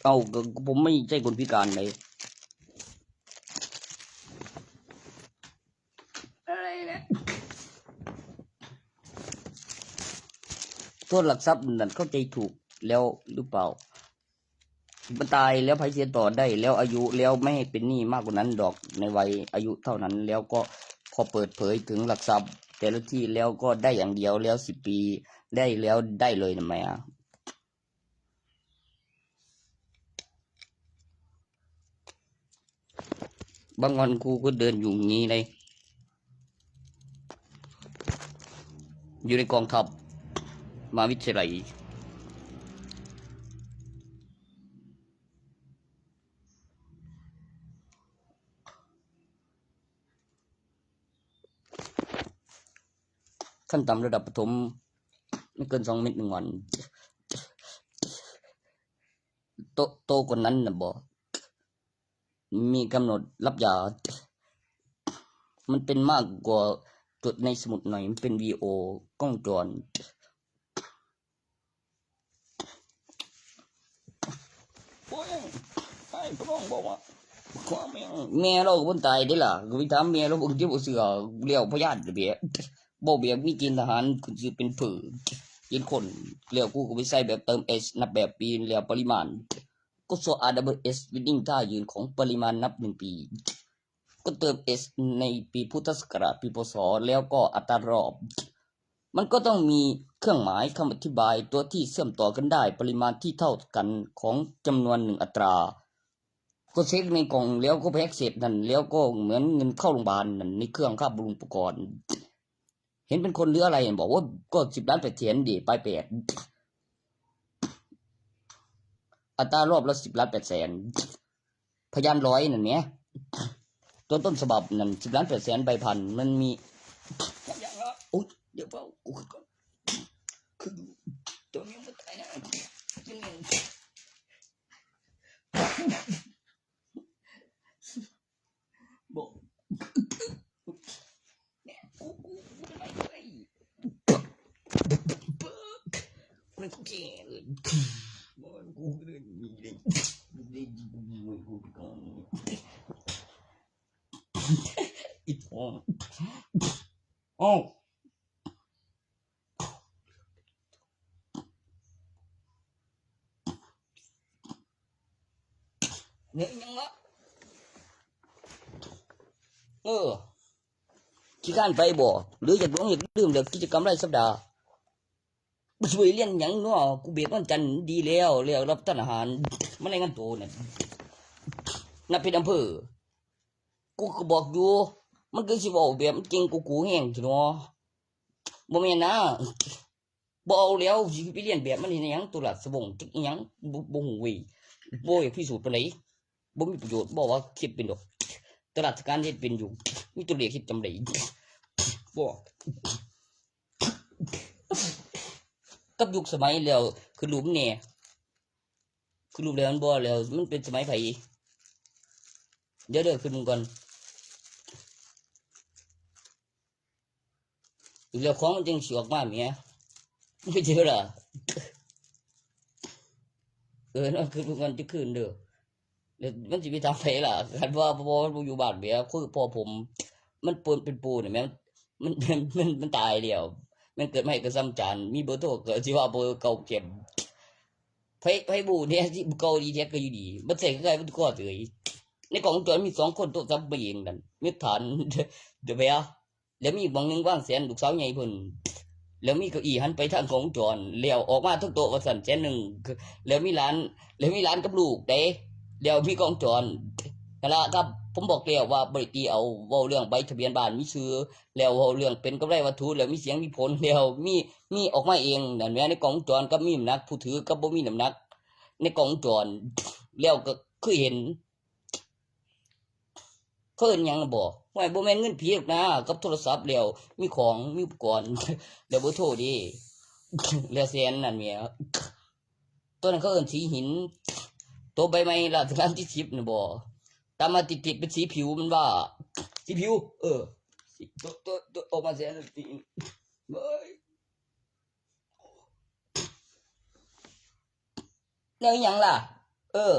ເອົ້າ ກໍ ກໍ ຜົມບໍ່ໃຊ່ຄົນພິການໃດ. ໂທດລັກຊັບນັ້ນເຂົ້າໃຈຖືກແລ້ວຫຼືເປົ່າ? ມັນຕາຍແລ້ວໃຜເສຍຕໍ່ໄດ້ ແລ້ວອາຍຸ ແລ້ວໄມ່ໃຫ້ເປັນໜີ້ມາກກວ່ານັ້ນດອກ ໃນໄວອາຍຸເທົ່ານັ້ນ ແລ້ວກໍຂໍເປີດເຜີຍເຖິງຫຼັກຊັບແຕ່ລະທີ່ ແລ້ວກໍໄດ້ຢ່າງດຽວ ແລ້ວສິບປີ ໄດ້ແລ້ວໄດ້ເລີຍນະແມ່. ບາງວັນກູກໍເດີນຢູ່ນີ້ເດ້ ຢູ່ໃນກອງທັບມະຫາວິທະຍາໄລ. ຂັ້ນຕ່ຳລະດັບປະຖົມ ບໍ່ເກີນສອງເມັດໜຶ່ງວັນ. ໂຕ ໂຕກວ່ານັ້ນນະບໍ່ ມີກຳນົດລັບຢາ. ມັນເປັນມາກກວ່າຈົດໃນສະໝຸດໜ້ອຍ ມັນເປັນວິດີໂອກ້ອງຈອນ. ໂອ້ຍ ອ້າຍພະນ້ອງບອກວ່າ ແມ່ລາວກໍບໍ່ຕາຍເດ້ລະ ກໍໄປຖາມແມ່ລາວເບິ່ງ ເຈົ້າບໍ່ເຊື່ອ ແລ້ວພະຍານແບບ ເວົ້າແບບມີເກນທະຫານ ຄືຊິເປັນເຜີເປັນຄົນ ແລ້ວກູກໍໄປໃສ່ແບບເຕີມເອັສ ນັບແບບປີ ແລ້ວປະລິມານ ກໍຊໍ ອາດັບເບິນເອັສ ວິນນິງທ່າຢືນຂອງປະລິມານນັບໜຶ່ງປີ ກໍເຕີມເອັສໃນປີພຸດທະສັກກະລາດ ປີ ພ.ສ. ແລ້ວກໍອັດຕາລອບ ມັນກໍຕ້ອງມີເຄື່ອງໝາຍຄຳອະທິບາຍຕົວທີ່ເຊື່ອມຕໍ່ກັນໄດ້ ປະລິມານທີ່ເທົ່າກັນຂອງຈຳນວນໜຶ່ງອັດຕາ ກໍເຊັກໃນກ່ອງ ແລ້ວກໍໄປແອັກເຊັບນັ້ນ ແລ້ວກໍເໝືອນເງິນເຂົ້າໂລງບານນັ້ນ ໃນເຄື່ອງຄ້າບຳລຸງປະກອນ ເຫັນເປັນຄົນຫຼືອະໄລຫັ້ນບໍ? ໂອ້ຍ ກໍສິບລ້ານແປດແສນເດ ປາຍແປດ ອັດຕາລອບລະສິບລ້ານແປດແສນ ພະຍານຮ້ອຍນັ້ນແໝ ຕົວຕົ້ນສະບັບນັ້ນ ສິບລ້ານແປດແສນ ໃບພັນ ມັນມີ ໂອ້ຍ ດຽວເວົ້າ ກູຄິດກ່ອນ ຄືຕົວນີ້ມັນຕາຍນະ ບໍ່ ເຮັດຫຍັງວະ? ເອີ ຂີ້ຄ້ານໄປບໍ? ຫຼືຢາກຫຼົງຢາກລືມແລ້ວ ກິດຈະກຳລາຍສັບດາ? ບໍ່ຊ່ວຍຮຽນຫຍັງເນາະ? ກູເບກວັນຈັນດີແລ້ວ ແລ້ວຮັບປະທານອາຫານ ມາລາຍງານໂຕນັ້ນ ນັບເປັນອຳເພີ. ກູກໍບອກຢູ່ ມັນຄືຊິເວົ້າແບບມັນເກັ່ງກວ່າກູແຮງຊີ້ເນາະ. ບໍ່ແມ່ນນາ ບໍ່ເອົາແລ້ວ ຊິໄປລຽນແບບມັນເຮັດຫຍັງ? ໂຕລາຊະວົງຈັກອີ່ຫຍັງ ບໍ່ ບໍ່ຮູ້ເວີຍ ບໍ່ຢາກພິສູດປານໃດ ບໍ່ມີປະໂຫຍດ ບໍ່ວ່າເຮັດເປັນດອກ ແຕ່ລາຊະການເຮັດເປັນຢູ່ ມີໂຕເລກເຮັດຈຳໄດ້ ບໍ່ ກັບຍຸກສະໄໝແລ້ວ ຂຶ້ນຮູບແດ່ ຂຶ້ນຮູບແລ້ວ ມັນບໍ່ແລ້ວ ມັນເປັນສະໄໝໃຜ? ດຽວເດີ ຂຶ້ນເບິ່ງກ່ອນ. ແລ້ວຂອງມັນຈັ່ງຊິອອກມາແໝ ເຫັນບໍ່ລະ? ເອີ ນອນຄືນ ນອນຈັກຄືນເດີ ແລ້ວມັນຊິໄປຖາມໃຜລະ? ຄັນວ່າພໍ່ມັນບໍ່ຢູ່ບ້ານແໝ ຄືພໍ່ຜົມ ມັນເປັນ ເປັນປູນແໝ ມັນ ມັນ ມັນ ມັນຕາຍແລ້ວ ແມ່ນເກີດມາໃຫ້ກະຊຳຈານ ມີເບີໂທກໍຊິວ່າເບີເກົ່າເກັບ ໃຜ ໃຜບໍ່ແດ່ ຊິເກົາອີແທັກກໍຢູ່ດີ ມັນໃຊ້ຄືກັນ ມັນກໍເຕີຍ ໃນກ້ອງວົງຈອນມີສອງຄົນ ໂທລະສັບມາເອງນັ້ນ ມີຖານ ເດແບ ແລ້ວມີບ່ອນໜຶ່ງວາງແສນ ລູກສາວໃຫຍ່ເພິ່ນ ແລ້ວມີເກົ້າอี้ຫັນໄປທາງກ້ອງວົງຈອນ ແລ້ວອອກມາທັງໂຕະວ່າຊັ້ນ ແສນໜຶ່ງ ແລ້ວມີຫຼານ ແລ້ວມີຫຼານກັບລູກເດ້ ແລ້ວມີກ້ອງວົງຈອນ ນັ້ນລະ ຄັບ ຜົມບອກແລ້ວວ່າບໍ່ໄດ້ຕີເອົາ ເວົ້າເລື່ອງໃບທະບຽນບ້ານມີຊື່ ແລ້ວເວົ້າເລື່ອງເປັນກຳໄລວັດຖຸ ແລ້ວມີສຽງມີຜົນ ແລ້ວມີ ມີອອກມາເອງ ນັ້ນແມ່ນໃນກ້ອງວົງຈອນ ກັບມີນ້ຳໜັກ ຜູ້ຖືກັບບໍ່ມີນ້ຳໜັກ ໃນກ້ອງວົງຈອນ ແລ້ວກໍຄືເຫັນ ເຂົາເອີ້ນຫຍັງນະບໍ? ໂອ້ຍ ບໍ່ແມ່ນເງິນຜີດອກນາ ກັບໂທລະສັບ ແລ້ວມີຂອງ ມີອຸປະກອນ ແລ້ວເບີໂທເດ ແລ້ວແສນນັ້ນແໝ ໂຕນັ້ນເຂົາເອີ້ນສີຫີນ ໂຕໃບໃໝ່ລາຊະການທີສິບນະບໍ? ຕາມມາຕິດໆເປັນສີຜິວ ມັນວ່າ ສີຜິວ ເອີ ໂຕ ໂຕ ໂຕອອກມາແສນ ເອີຍ ແນວອີ່ຫຍັງລະ? ເອີ.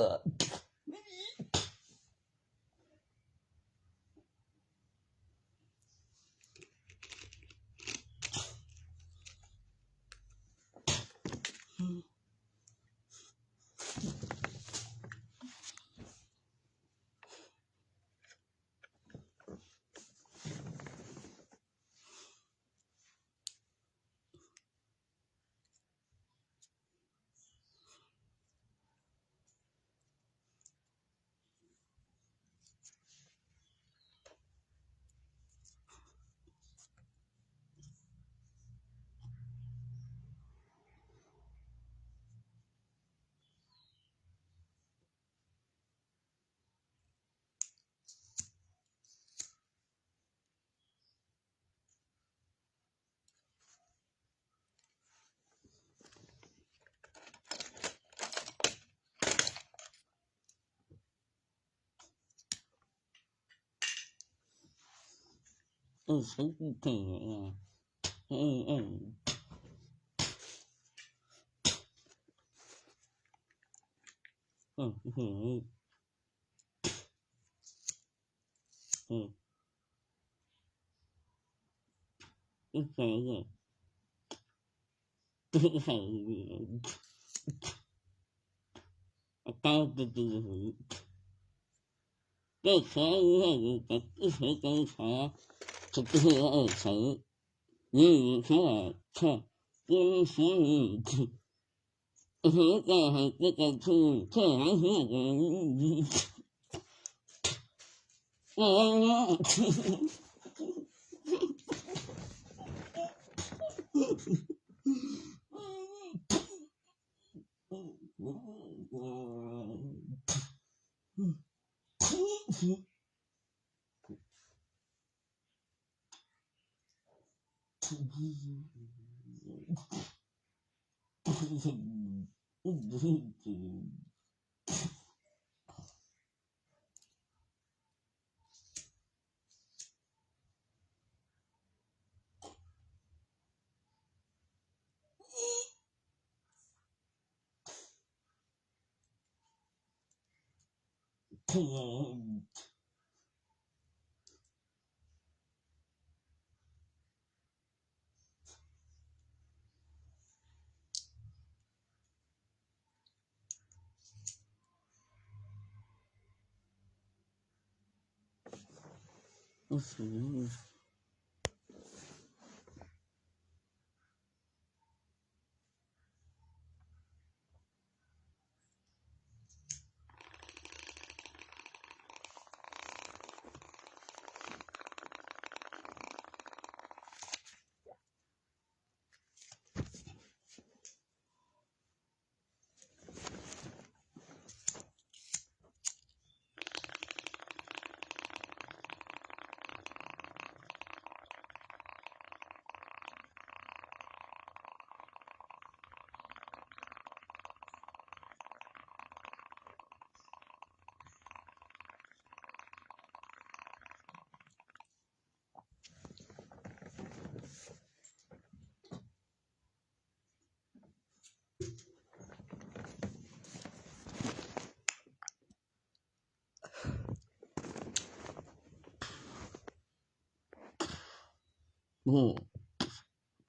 ໂອ້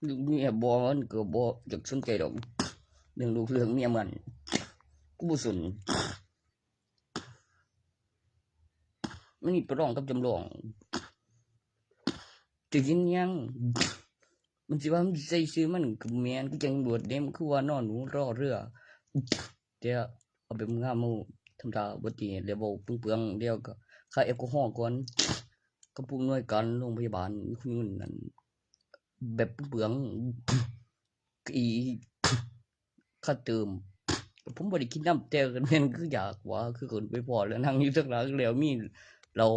ລູກເມຍບໍ່ ມັນກໍບໍ່ຢາກສົນໃຈດອກ ເລື່ອງລູກເລື່ອງເມຍມັນ ກູບໍ່ສົນ. ມັນມີປະລອງກັບຈຳລອງ ຈະເຮັດຫຍັງ? ມັນຊິວ່າມັນໃສ່ຊື່ມັນກໍແມ່ນ ຄືຈັ່ງຕຳຫຼວດເດ້ ມັນຄືວ່ານໍໜູລໍເຮືອ ແຕ່ເອົາໄປເມືອງາມ ເຮົາທຳທ່າອຸບັດຕິເຫດ ແລ້ວເວົ້າເປືອງໆ ແລ້ວກໍຂ້າແອລກໍຮໍກ່ອນ ກັບຜູ້ອຳນວຍການໂຮງພະຍາບານ ມີຄົນເງິນນັ້ນ ແບບເປືອງໆ ອີ ຄ່າເຕີມ ກໍຜົມບໍ່ໄດ້ຄິດນຳ ແຕ່ກໍແມ່ນຄືຢາກວ່າ ຄືເຂົາໄປພໍ້ແລ້ວນັ່ງຢູ່ທາງຫຼັງ ແລ້ວມີເຫຼົ້າ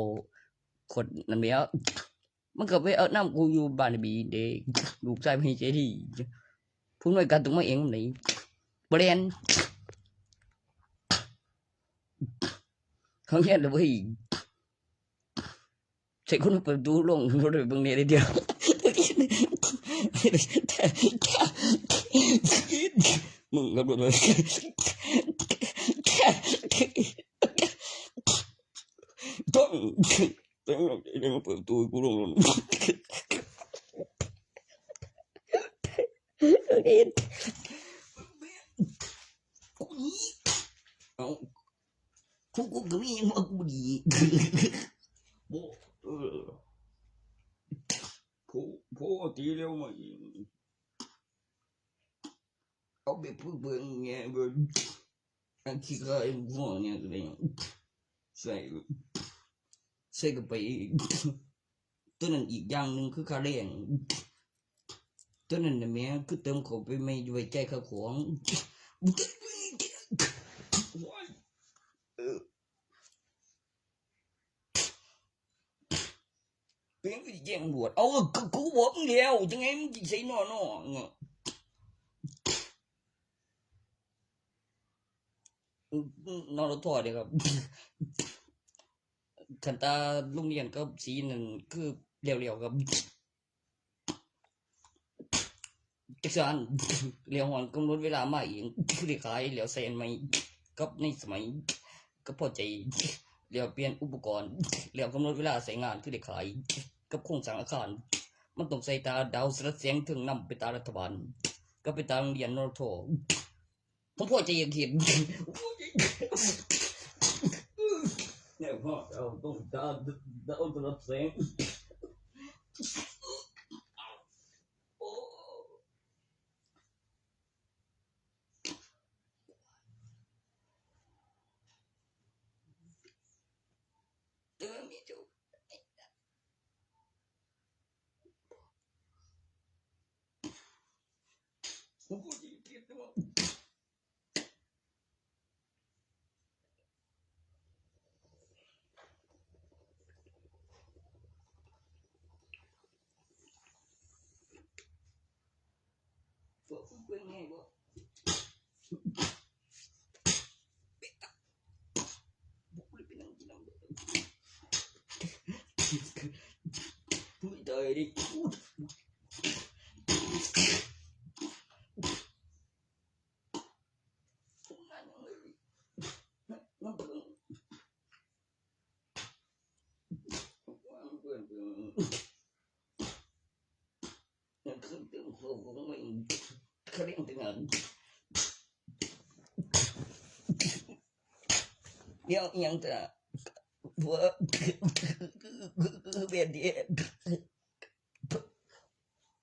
ຂວດນັ້ນແຫຼະ ມັນກໍໄປເອົານຳກູຢູ່ບ້ານບີເດ້ ລູກຊາຍພະຍາເຈດີ ຜູ້ອຳນວຍການຕ້ອງມາເອງນຳໃດ ບໍ່ແລ່ນ ເຮົາແມ່ນລະເວີຍ. ໃສ່ຄົນເປີດປະຕູລົງລົດໄປເບິ່ງແດ່ເດີ ດຽວ ມຶງຂັບລົດມາ ເປີດປະຕູໃຫ້ກູລົງ. ເອົ້າ ຂອງກູກະມີຫຍັງວ່າກູດີ. ໂອ້ ເອີ ໂພ ໂພຕີເລັວມາອີກ. ເອົາໄປຝຶກເບິ່ງແດ່ເບິ່ງ ອັນທີ່ເຂົາເຮັດຫົວແນວໃດ ໃສ່ ໃສ່ເຂົ້າໄປ. ໂຕນັ້ນອີກຢ່າງໜຶ່ງຄືຄ່າແຮງ ໂຕນັ້ນນະແມ່ ຄືເຕີມເຂົ້າໄປໃໝ່ ໄວ້ຈ່າຍຄ່າຂອງ. ໂອ້ຍ ເອີ ເປັນຫຍັງຄືຊິແຈ້ງຕຳຫຼວດ? ເອົາ ກະກູບອກມຶງແລ້ວ ຈັ່ງໃດມຶງຊິໃສ່ນໍ ນໍ ນໍ ລໍທໍ້ເດ້ຄັບ. ຄັນຕາໂຮງຮຽນກັບສີນັ້ນຄືແລ້ວໆ ຄັບ. ຈັກຊັ້ນ ແລ້ວຮອດກຳນົດເວລາມາເອງ ຄືໄດ້ຂາຍ ແລ້ວໃສ່ອັນໃໝ່ກັບໃນສະໄໝ ກໍພໍໃຈ ແລ້ວປ່ຽນອຸປະກອນ ແລ້ວກຳນົດເວລາໃຊ້ງານ ຄືໄດ້ຂາຍ ກັບໂຄງສ້າງອາຄານ ມັນຕ້ອງໃສ່ຕາດາວສະຫຼັດແສງເທິງ ນຳໄປຕາລັດຖະບານ ກັບໄປຕາໂຮງຮຽນ ນໍ ທໍ້. ຜົມພໍໃຈຢາກເຫັນ ແນວຮອດເອົາຕ້ອງຕາດາວສະຫຼັດແສງ. ໂອ້ ເຕີມອີກ. ດຽວອີ່ຫຍັງຕະ ເວ ເວ ເວ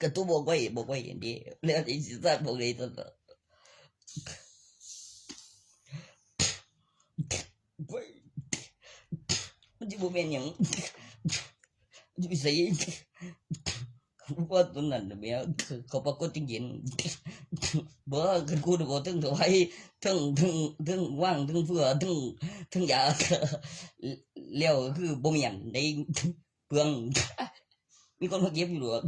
ກະໂຕບອກໄວ້ ບອກໄວ້ເດ ແລ້ວຊິສ້າງບອກໄດ້ຕະຫຼອດ. ມັນຊິບໍ່ແມ່ນຫຍັງ ຊິໄປໃສ ວ່າຕົນນັ້ນແມ່ ເຂົາປາກົດຈັ່ງເຫັນ. ບໍ່ ຄັນກູນີ້ບໍ່ ເທິງຖວາຍ ເທິງ ເທິງ ເທິງວາງ ເທິງເພື່ອ ເທິງ ເທິງຢາ ແລ້ວຄືບໍ່ແມ່ນໃດ. ເປືອງ ມີຄົນມາເກັບຢູ່ດອກ.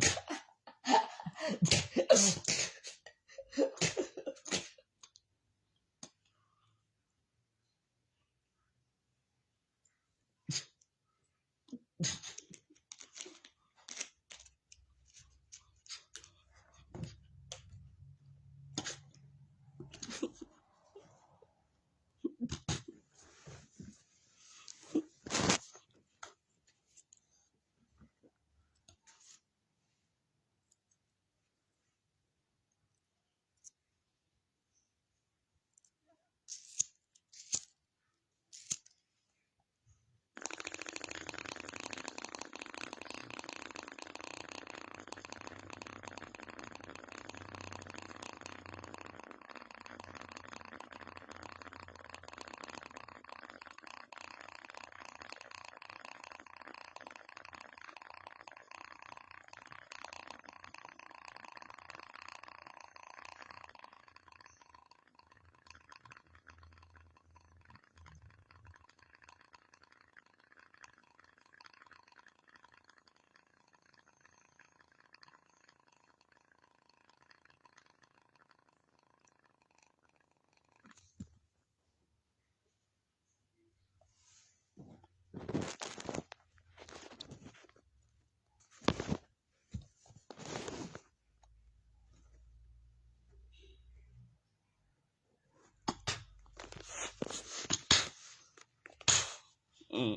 ອືມ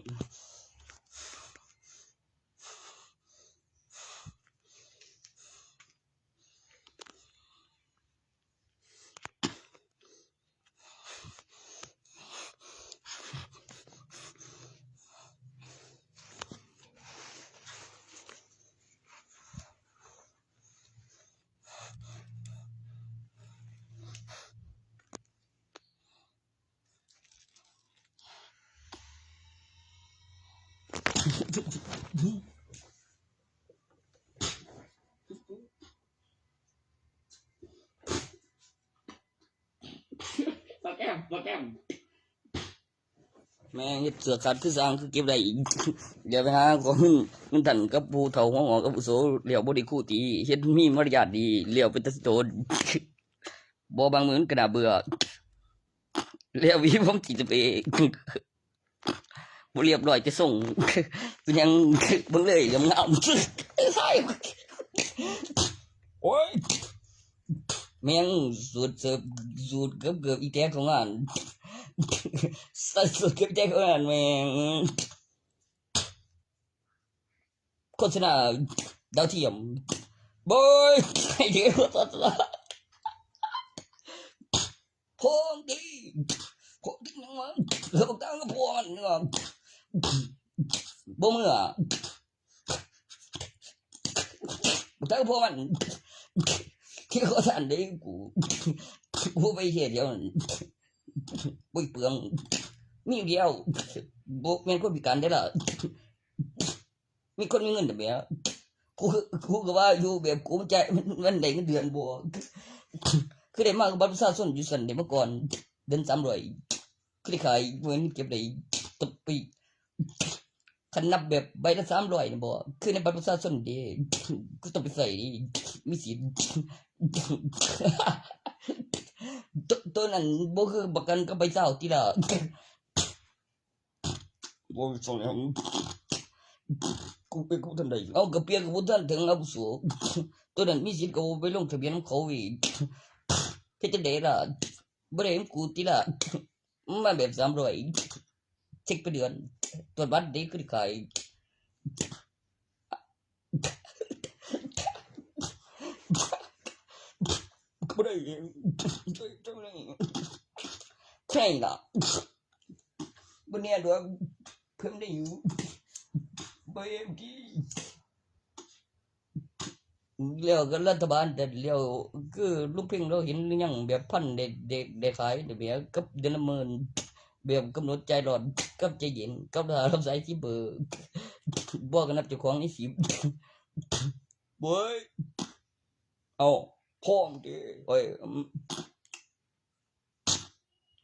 ປາແກ້ມ ປາແກ້ມ. ແມ່ງເຮັດເສື້ອຂາດຄືຊ່າງ ຄືເກັບໄດ້ອີກ. ຢ່າໄປຫາຂໍເງິນນຳທ່ານກັບຜູ້ເຖົ້າຫົວງອກອາວຸໂສ ແລ້ວບໍ່ໄດ້ຄູຕີ ເຮັດມີມາລະຍາດດີ ແລ້ວເປັນຕາຊິໂຕນ ບໍ່ບາງມື້ມັນກະໜ້າເບື່ອ ແລ້ວມີຜົມຂີ້ສະເປ ບໍ່ລຽບຮ້ອຍແຕ່ຊົງ ເປັນຫຍັງເບິ່ງເລີຍ ງາມໆ ໂອ້ຍ ແມ່ງສູດເສີບ ສູດເກີບໆ ອີແຕກເຂົ້າງານ ໃສ່ສູດເກັບແຕກເຂົ້າງານ ແມ່ງ ໂຄສະນາດາວທຽມ ໂບຍ ໃຫ້ເດີ ໂຄສະນາ ໂພງຕີ ໂພງຕີຫຍັງວະ ເອີ ບັກຕາງກັບພວກມັນ ບໍ່ເມືອ ບັກຕາງກັບພວກມັນ ທີ່ຂໍສານເດ້ ກູ ກູໄປເຮັດດຽວນັ້ນ ບໍ່ເປືອງ ມີດຽວ ບໍ່ແມ່ນຄົນພິການເດ້ລະ ມີຄົນມີເງິນແບບ ກູ ກູກໍວ່າຢູ່ແບບ ກູມັນຈ່າຍ ມັນ ມັນໄດ້ເງິນເດືອນບໍ່ ຄືໄດ້ມາກັບບັດປະຊາຊົນຢູ່ຊັ້ນ ໄດ້ມາກ່ອນເດືອນສາມຮ້ອຍ ຄືໄດ້ຂາຍ ເງິນເກັບໄດ້ ຕະປີ ຄັນນັບແບບໃບລະສາມຮ້ອຍນີ້ບໍ່ ຄືໃນບັດປະຊາຊົນເດ້ ກູຕ້ອງໄປໃຊ້ເດ້ ມີສິດ ໂຕ ໂຕນັ້ນບໍ່ຄືປະກັນກັບໃບຊາວຕິລະ. ບໍ່ສົ່ງແລ້ວ ກູເປັນ ກູທັນໄດ້ ເອົາ ກະເປຍກະບໍ່ທັນເຖິງອາວຸໂສ ໂຕນັ້ນມີສິດກະບໍ່ໄປລົງທະບຽນນຳເຂົາເວີຍ ເຮັດຈັ່ງໃດລະ ບໍ່ໄດ້ນຳກູຕິລະ ມາແບບສາມຮ້ອຍ ເຊັກປະເດືອນ ຕວດບັດເດ້ ຄືໄດ້ຂາຍ ກະບໍ່ໄດ້ ໃຊ່ລະ ບໍ່ແນ່ດອກ ເພີ່ມໄດ້ຢູ່ ບໍ່ເອັມດີ ແລ້ວກໍລັດຖະບານແຕ່ແລ້ວ ຄືລຸງເພັງລາວເຫັນຫຼືຍັງ ແບບພັນໄດ້ ໄດ້ ໄດ້ຂາຍແບບກັບເດືອນລະໝື່ນ ແບບກຳນົດຈ່າຍຫຼອດກັບໃຈເຢັນ ກັບລາວໃຊ້ຊິບເບີ ບໍ່ກໍນັບເຈົ້າຂອງໃນສິບ ໂອ້ຍ ເອົາ ພ້ອມເດ້ ໂອ້ຍ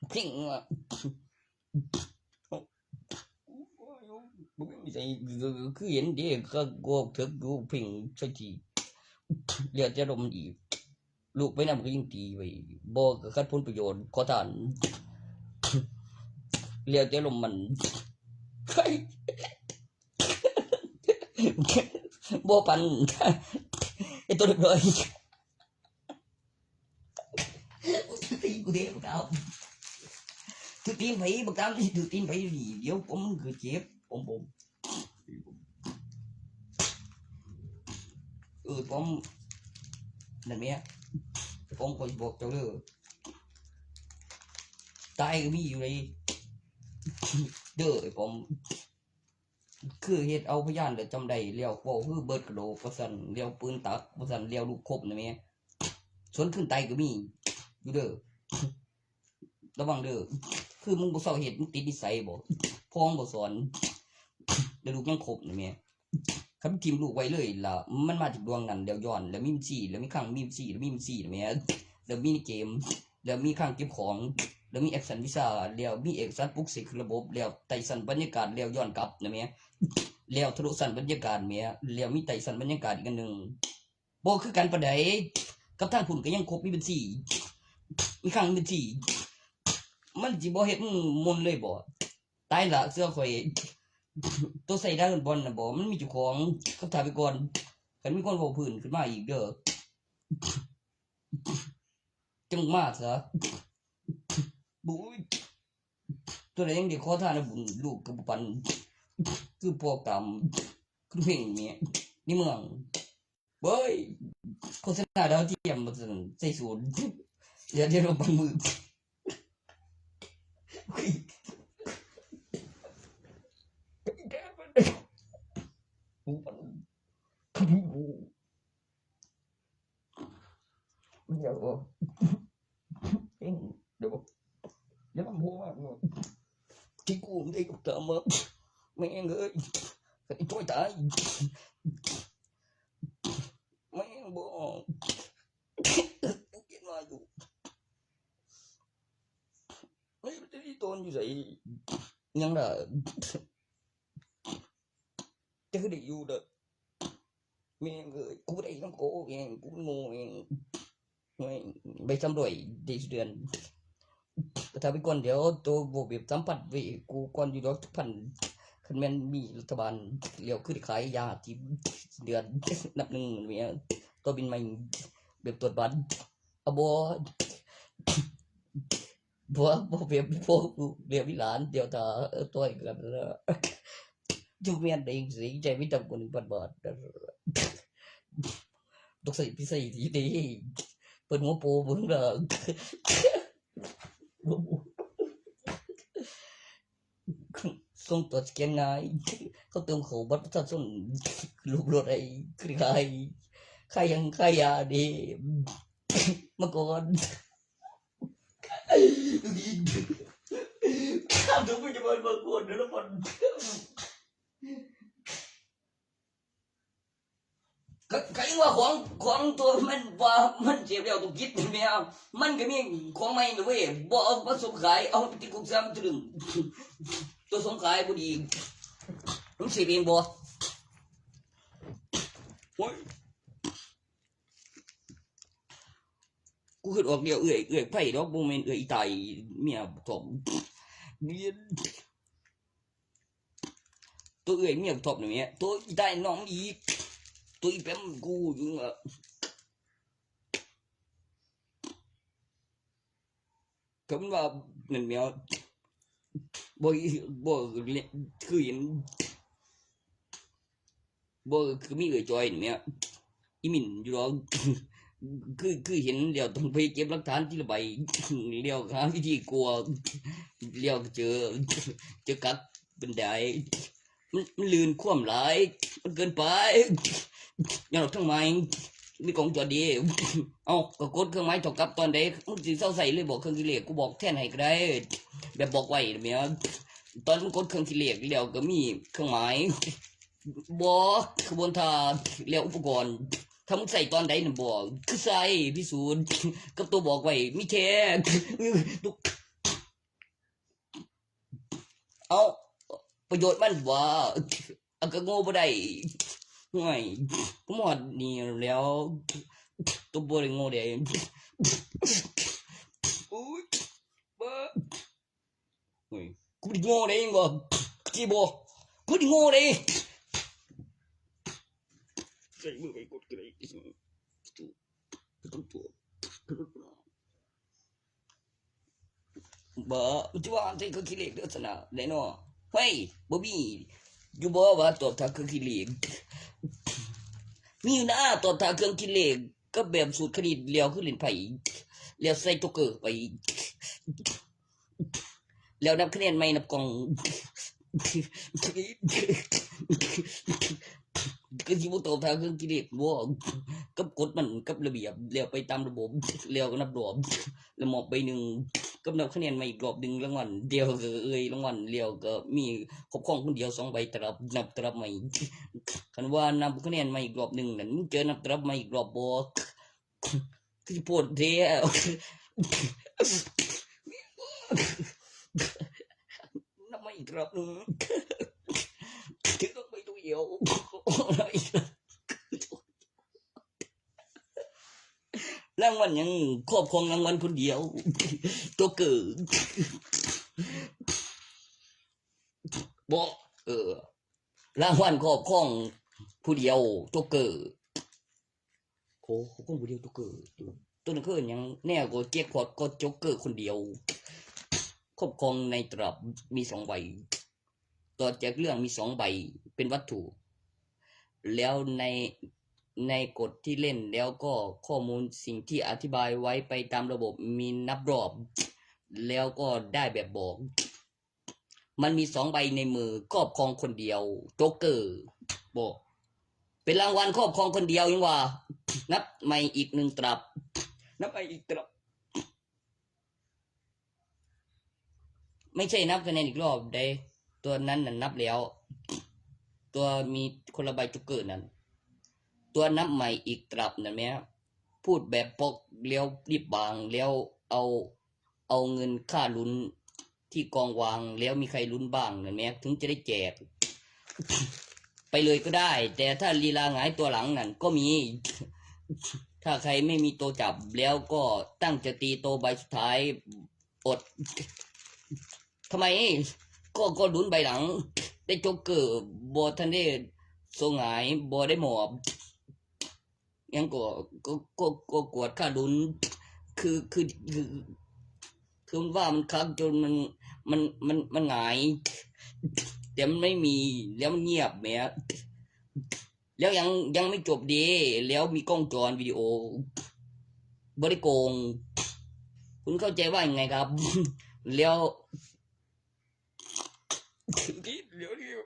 ເພັງ ບໍ່ມີໃສ ຄືເຫັນເດ້ ກໍເຖິກຢູ່ເພັງໃສ່ທີ່ ແລ້ວແຕ່ອາລົມອີກ ລູກໄປນຳກໍຍິ່ງຕີໄວ້ ບໍ່ກໍຂັດຜົນປະໂຫຍດຂໍທານ ແລ້ວແຕ່ອາລົມມັນ ບໍ່ປັນ ໄອ້ຕົວເລີຍ ຖືກຕີນກູເດ້ບັກຕາມ ຖືກຕີນໃຜບັກຕາມ ຖືກຕີນໃຜຢູ່ນີ້ ດຽວປອມມັນກໍເຈັບ ປອມ ປອມ ເອີ ປອມ ນັ້ນແໝ ປອມ ຂ້ອຍຊິບອກເຈົ້າເດີ ຕາຍກໍມີຢູ່ໃດ ເດີ ໄອ້ປອມ ຄືເຮັດເອົາພະຍານແລ້ວຈຳໄດ້ ແລ້ວເວົ້າຄືເບີດກະໂຫຼກວ່າຊັ້ນ ແລ້ວປືນຕັກວ່າຊັ້ນ ແລ້ວລູກຄົບນະແມ່ ສວນຄືນຕາຍກໍມີຢູ່ເດີ ລະວັງເດີ ຄືມຶງບໍ່ເຊົາເຮັດ ມຶງຕິດນິໄສບໍ ພໍ່ມຶງບໍ່ສອນ ແລ້ວລູກຍັງຄົບນະແມ່ ຄັນຖິ້ມລູກໄວ້ເລີຍລະ ມັນມາຈາກດວງນັ້ນ ແລ້ວຍ້ອນ ແລ້ວມີບັນຊີ ແລ້ວມີຄັງ ມີບັນຊີ ແລ້ວມີບັນຊີນະແມ່ ແລ້ວມີໃນເກມ ແລ້ວມີຄັງເກັບຂອງ ແລ້ວມີແອັກຊັນວີຊາ ແລ້ວມີເອກະສານປຸກເສກຂຶ້ນລະບົບ ແລ້ວໄຕ່ຊັ້ນບັນຍາກາດ ແລ້ວຍ້ອນກັບນະແມ່ ແລ້ວທະລຸຊັ້ນບັນຍາກາດແມ່ ແລ້ວມີໄຕ່ຊັ້ນບັນຍາກາດອີກອັນໜຶ່ງ ບໍ່ຄືກັນປານໃດ ກັບທາງພຸ້ນກໍຍັງຄົບ ມີບັນຊີ ມີຄັງ ມີບັນຊີ ມັນຊິບໍ່ເຮັດມຶງມົນເລີຍບໍ? ຕາຍລະ ເຊື່ອຂ້ອຍ ໂຕໃສ່ດຣາກອນບອນນະບໍ ມັນມີເຈົ້າຂອງ ກັບຖ້າໄປກ່ອນ ຄັນມີຄົນເວົ້າພື້ນຂຶ້ນມາອີກເດີ ຈັ່ງມາຊະ ບຸ້ຍ ຕົວໃດຍັງໄດ້ຂໍທານນະບຸນ ລູກກໍບໍ່ປັນ ຄືພວກຕາມ ຄືເພງນີ້ ໃນເມືອງ ເວີຍ ໂຄສະນາດາວທຽມວ່າຊັ້ນ ໃສ່ສູດ ດຽວ ດຽວລົງບັງມື ດຽວ ເອງ ດຽວ ດຽວ ຜົມວ່າ ທີ່ກູໄດ້ກັບຕາມາ ແມ່ງເອີຍ ໄອ້ໂຕຍຕາຍ ແມ່ງບໍ່ອອກ ກູເກັບມາຢູ່ ເຮີ້ຍ ມັນຈະໄດ້ໂຕນຢູ່ໃສ ຫຍັງລະ ຈະຄືໄດ້ຢູ່ເດີ ແມ່ງເອີຍ ກູໄດ້ນຳໂກເອງ ກູໂງ່ເອງ ໂອ້ຍ ໄປສຳຫຼວຍໄດ້ເດືອນ ປະຊາພິກອນ ດຽວໂຕບໍ່ແບບສຳພັດເວີຍ ກູກ່ອນຢູ່ດອກຈັກພັນ ຄັນແມ່ນມີລັດຖະບານ ແລ້ວຄືໄດ້ຂາຍຢາທີ່ເດືອນ ນັບໜຶ່ງແມ່ນ ຕໍ່ບິນໃໝ່ ແບບຕວດບັດ ອາ ບໍ່ ບໍ່ ບໍ່ແບບ ບໍ່ແບບມີຫຼານ ດຽວຖ້າ ເອີ ຕໍ່ກັນ ຢູ່ແມ່ນເອງຊິ ໃຈມີຕ່ຳກວ່າໜຶ່ງພັນບາດ ຕ້ອງໃຊ້ ໄປໃຊ້ທີ່ເດ້ ເປີດຫົວໂປເບິ່ງລະ ສົ່ງຕົວສະແກນງ່າຍ ເຂົາເຕີມເຂົ້າບັດປະຊາຊົນ ຮູບລົດໃຫ້ ຄືໄດ້ຂາຍ ຂາຍຫຍັງ ຂາຍຢາເດ້ ມາກ່ອນ ຂ້າມໂຮງພະຍາບານມາກ່ອນເດີລະມັນ ກະ ກະຍັງວ່າຂອງ ຂອງຕົວມັນວ່າມັນເສບແລ້ວຕ້ອງກິນແມ່ ມັນກະມີຂອງໃໝ່ນະເວີຍ ບໍ່ເອົາມາສົ່ງຂາຍ ເອົາຕິດຄຸກສາມເທື່ອ ຕົວສົ່ງຂາຍບໍ່ດີ ມັນເສບເອງບໍ່? ໂອ້ຍ ກູຄິດອອກແລ້ວ ເອື້ອຍ ເອື້ອຍໃຜດອກ ບໍ່ແມ່ນເອື້ອຍອີຕາຍ ເມຍບອກທອບ ໂຕເອື້ອຍເມຍບັກທອບນີ້ແມ່ ໂຕອີຕາຍນ້ອງອີກ ໂຕອີແປມກູຢູ່ ກໍມັນວ່ານັ້ນແມ່ ບໍ່ ບໍ່ ຄືເຫັນ ບໍ່ ຄືມີເອື້ອຍຈ່ອຍນີ້ແມ່ ອີ່ມິນຢູ່ດອກ ຄື ຄືເຫັນແລ້ວຕ້ອງໄປເກັບຫຼັກຖານທີລະໃບ ແລ້ວຫາວິທີກົວ ແລ້ວກໍເຈີ ເຈີກັກເປັນໄດ ມັນ ມັນລື່ນຄວາມຫຼາຍ ມັນເກີນໄປ ຍ້ອນເອົາທັງໄມ້ ມີກ້ອງຈອດເດ້ ເອົ້າ ກໍກົດເຄື່ອງໝາຍເທົ່າກັບຕອນໃດ ມຶງຊິເຊົາໃຊ້ເລີຍບໍ ເຄື່ອງຄິດເລກ ກູບອກແທນໃຫ້ກໍໄດ້ ແບບບອກໄວ້ແມ່ ຕອນມຶງກົດເຄື່ອງຄິດເລກແລ້ວກໍມີເຄື່ອງໝາຍ ບອກຂະບວນທ່າ ແລ້ວອຸປະກອນ ຖ້າມຶງໃຊ້ຕອນໃດນັ້ນບໍ ຄືໃຊ້ພິສູດ ກັບໂຕບອກໄວ້ມີແທ້ ເອົ້າ ປະໂຫຍດມັນຫວາ ອັນກະໂງ່ບໍ່ໄດ້ ໂອ້ຍ ມາຮອດນີ້ແລ້ວ ໂຕບໍ່ໄດ້ໂງ່ເດ້ ໂອ້ຍ ເບິ່ງ ໂອ້ຍ ກູບໍ່ໄດ້ໂງ່ເດ້ ເຫັນບໍ່ ຄືຊິບໍ່ ກູບໍ່ໄດ້ໂງ່ເດ້ ໃຊ້ມືໄປກົດກໍໄດ້ ບໍ່ ມັນຈະວ່າໃສ່ເຄື່ອງຄິດເລກເດີຊັ້ນນະ ແນ່ນອນ ເຮີ້ຍ ບໍ່ມີຢູ່ບໍ່ວ່າຕອບຖ້າເຄື່ອງຄິດເລກ ມີຢູ່ນະ ຕອບຖ້າເຄື່ອງຄິດເລກ ກັບແບບສູດຄະນິດ ແລ້ວຄືຫຼິ້ນໄພ້ ແລ້ວໃສ່ໂຈກເກີໄປ ແລ້ວນັບຄະແນນໃໝ່ ນັບກ່ອງ ກໍຊິບໍ່ຕອບຖ້າເຄື່ອງຄິດເລກບໍ ກັບກົດມັນ ກັບລະບຽບ ແລ້ວໄປຕາມລະບົບ ແລ້ວກໍນັບລອບ ແລ້ວມອບໃບໜຶ່ງ ກັບນັບຄະແນນໃໝ່ອີກລອບໜຶ່ງ ລາງວັນດຽວກໍເອີ່ຍລາງວັນ ແລ້ວກໍມີຄອບຄອງຄົນດຽວສອງໃບຕະລັບ ນັບຕະລັບໃໝ່ ຄັນວ່ານັບຄະແນນໃໝ່ອີກລອບໜຶ່ງນັ້ນ ມຶງເຈີນັບຕະລັບໃໝ່ອີກລອບບໍ່? ຄືຊິໂພດແທ້ ນັບໃໝ່ອີກລອບໜຶ່ງ ຖືກໄປຕົວດຽວ ລາງວັນຫຍັງ ຄອບຄອງລາງວັນຄົນດຽວ ໂຈກເກີ ບໍ່ ເອີ ລາງວັນຄອບຄອງຜູ້ດຽວ ໂຈກເກີ ໂອ້ ຄອບຄອງຜູ້ດຽວ ໂຈກເກີ ໂຕນັ້ນຄືຫຍັງ ແນວກໍແຈັກພອດກໍໂຈກເກີຄົນດຽວ ຄອບຄອງໃນຕະລັບມີສອງໃບ ຕໍ່ແຈກເລື່ອງມີສອງໃບ ເປັນວັດຖຸ ແລ້ວໃນ ໃນກົດທີ່ເຫຼັ້ນ ແລ້ວກໍຂໍ້ມູນສິ່ງທີ່ອະທິບາຍໄວ້ໄປຕາມລະບົບ ມີນັບລອບ ແລ້ວກໍໄດ້ແບບບອກ ມັນມີສອງໃບໃນມື ຄອບຄອງຄົນດຽວ ໂຈກເກີ ບໍ່ ເປັນລາງວັນຄອບຄອງຄົນດຽວ ຍັງວ່າ ນັບໃໝ່ອີກໜຶ່ງຕະລັບ ນັບໃໝ່ອີກຕະລັບ ໄມ່ໃຊ່ນັບຄະແນນອີກລອບໃດ ຕົວນັ້ນນະນັບແລ້ວ ຕົວມີຄົນລະໃບໂຈກເກີນັ້ນ ຕົວນັບໃໝ່ອີກຕລັບນັ້ນແມ ພູດແບບປອກແລ້ວລີບວາງ ແລ້ວເອົາ ເອົາເງິນຄ່າລຸ້ນທີ່ກອງວາງ ແລ້ວມີໃຄລຸ້ນບ້າງນັ້ນແມ ເຖິງຈະໄດ້ແຈກ ໄປເລີຍກໍໄດ້ ແຕ່ຖ້າລີລາຫງາຍຕົວຫຼັງນັ້ນກໍມີ. ຖ້າໃຄໄມ່ມີໂຕຈັບ ແລ້ວກໍຕັ້ງຈະຕີໂຕໃບສຸດທ້າຍ ອົດ. ທຳໄມ? ກໍ ກໍລຸ້ນໃບຫຼັງ ແຕ່ໂຈກເກີບໍ່ທັນໄດ້ໂຊຫງາຍ ບໍ່ໄດ້ມອບ. ຫຍັງກໍ ກໍ ກໍ ກໍກວດຄ່າລຸ້ນ ຄື ຄື ຄື ຄືມັນວ່າມັນຄັກຈົນມັນ ມັນ ມັນ ມັນຫງາຍ ແຕ່ມັນໄມ່ມີ ແລ້ວມັນງຽບແໝ ແລ້ວຍັງ ຍັງໄມ່ຈົບເດ້ ແລ້ວມີກ້ອງຈອນວິດີໂອ ບໍ່ໄດ້ໂກງ ຄຸນເຂົ້າໃຈວ່າຫຍັງໄງຄັບ? ແລ້ວ ດຽວ ດຽວ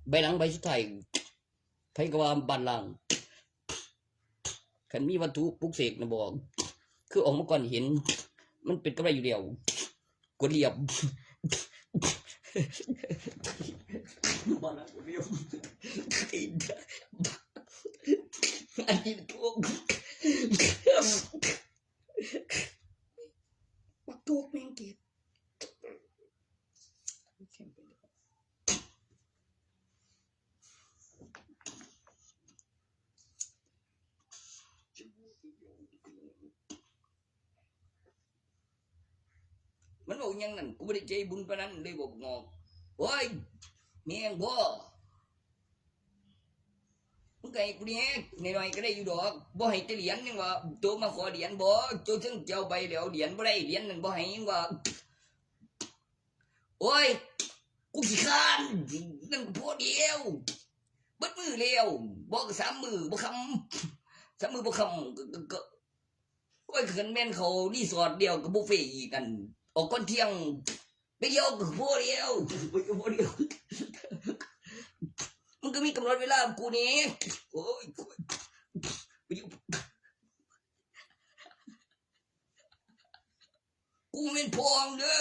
ໃບຫຼັງໃບສຸດທ້າຍ ໃຜກໍວ່າບາດລ້າງ ຄັນມີວັດຖຸປຸກເສກນະບອກ ຄືອອກມາກ່ອນເຫັນ ມັນເປັນກຳໄລຢູ່ແລ້ວ ກວດລຽບ ບາດລ້າງກວດລຽບ ອັນນີ້ໂຈກ ບັກໂຈກແມ່ງເກັບ. ມັນເວົ້າຫຍັງນັ້ນ ກູບໍ່ໄດ້ໃຈບຸນປານນັ້ນເລີຍ ບອກງອກ. ໂອ້ຍ ແມ່ງບໍ່ ມຶງກໍໃຫ້ກູແດ່ ໜ້ອຍໆກໍໄດ້ຢູ່ດອກ ບໍ່ໃຫ້ແຕ່ຫຼຽນ ຍັງວ່າໂຕມາຂໍຫຼຽນບໍ່ ໂຕເຖິງຈະເອົາໃບແລ້ວ ຫຼຽນບໍ່ໄດ້ ຫຼຽນນັ້ນບໍ່ໃຫ້ ຍັງວ່າ ໂອ້ຍ ກູຂີ້ຄ້ານ ນັ້ນກໍພໍແລ້ວ ເບິດມື້ແລ້ວ ບໍ່ກໍສາມມື້ບໍ່ຄ່ຳ ສາມມື້ບໍ່ຄ່ຳ ກໍ ກໍ ໂອ້ຍ ຄັນແມ່ນເຂົ້າຣີສອດແລ້ວກໍບຸບເຟອີກ ອັນ ອອກກ່ອນທ່ຽງ ໄປດຽວກໍພໍແລ້ວ ໄປກໍພໍແລ້ວ ມຶງກໍມີກຳນົດເວລາກັບກູແດ່ ໂອ້ຍ ໄປຢູ່ ກູແມ່ນພໍ່ມຶງເດີ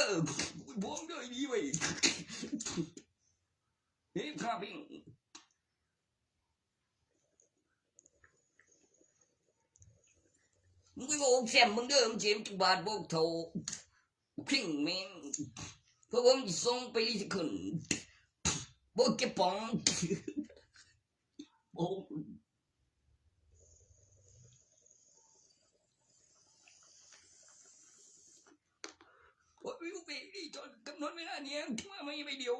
ກູແມ່ນພໍ່ມຶງເດີ ອີ່ຫຼີເວີຍ ເຮັດຂ້າເພງ ມຶງໄປເວົ້າແຊມມຶງເດີ ມັນເຈັບຈັກບາດບໍ່ເຖົ້າ ເພງແມ່ງ ເພາະວ່າມັນຊິສົ່ງໄປຣີໄຊເຄິນ ບໍ່ເກັບປອງ. ໂອ້ ໂອ້ຍ ວິວເປນີ້ຈອນກຳນົດເວລານີ້ ມາໃໝ່ໃບດຽວ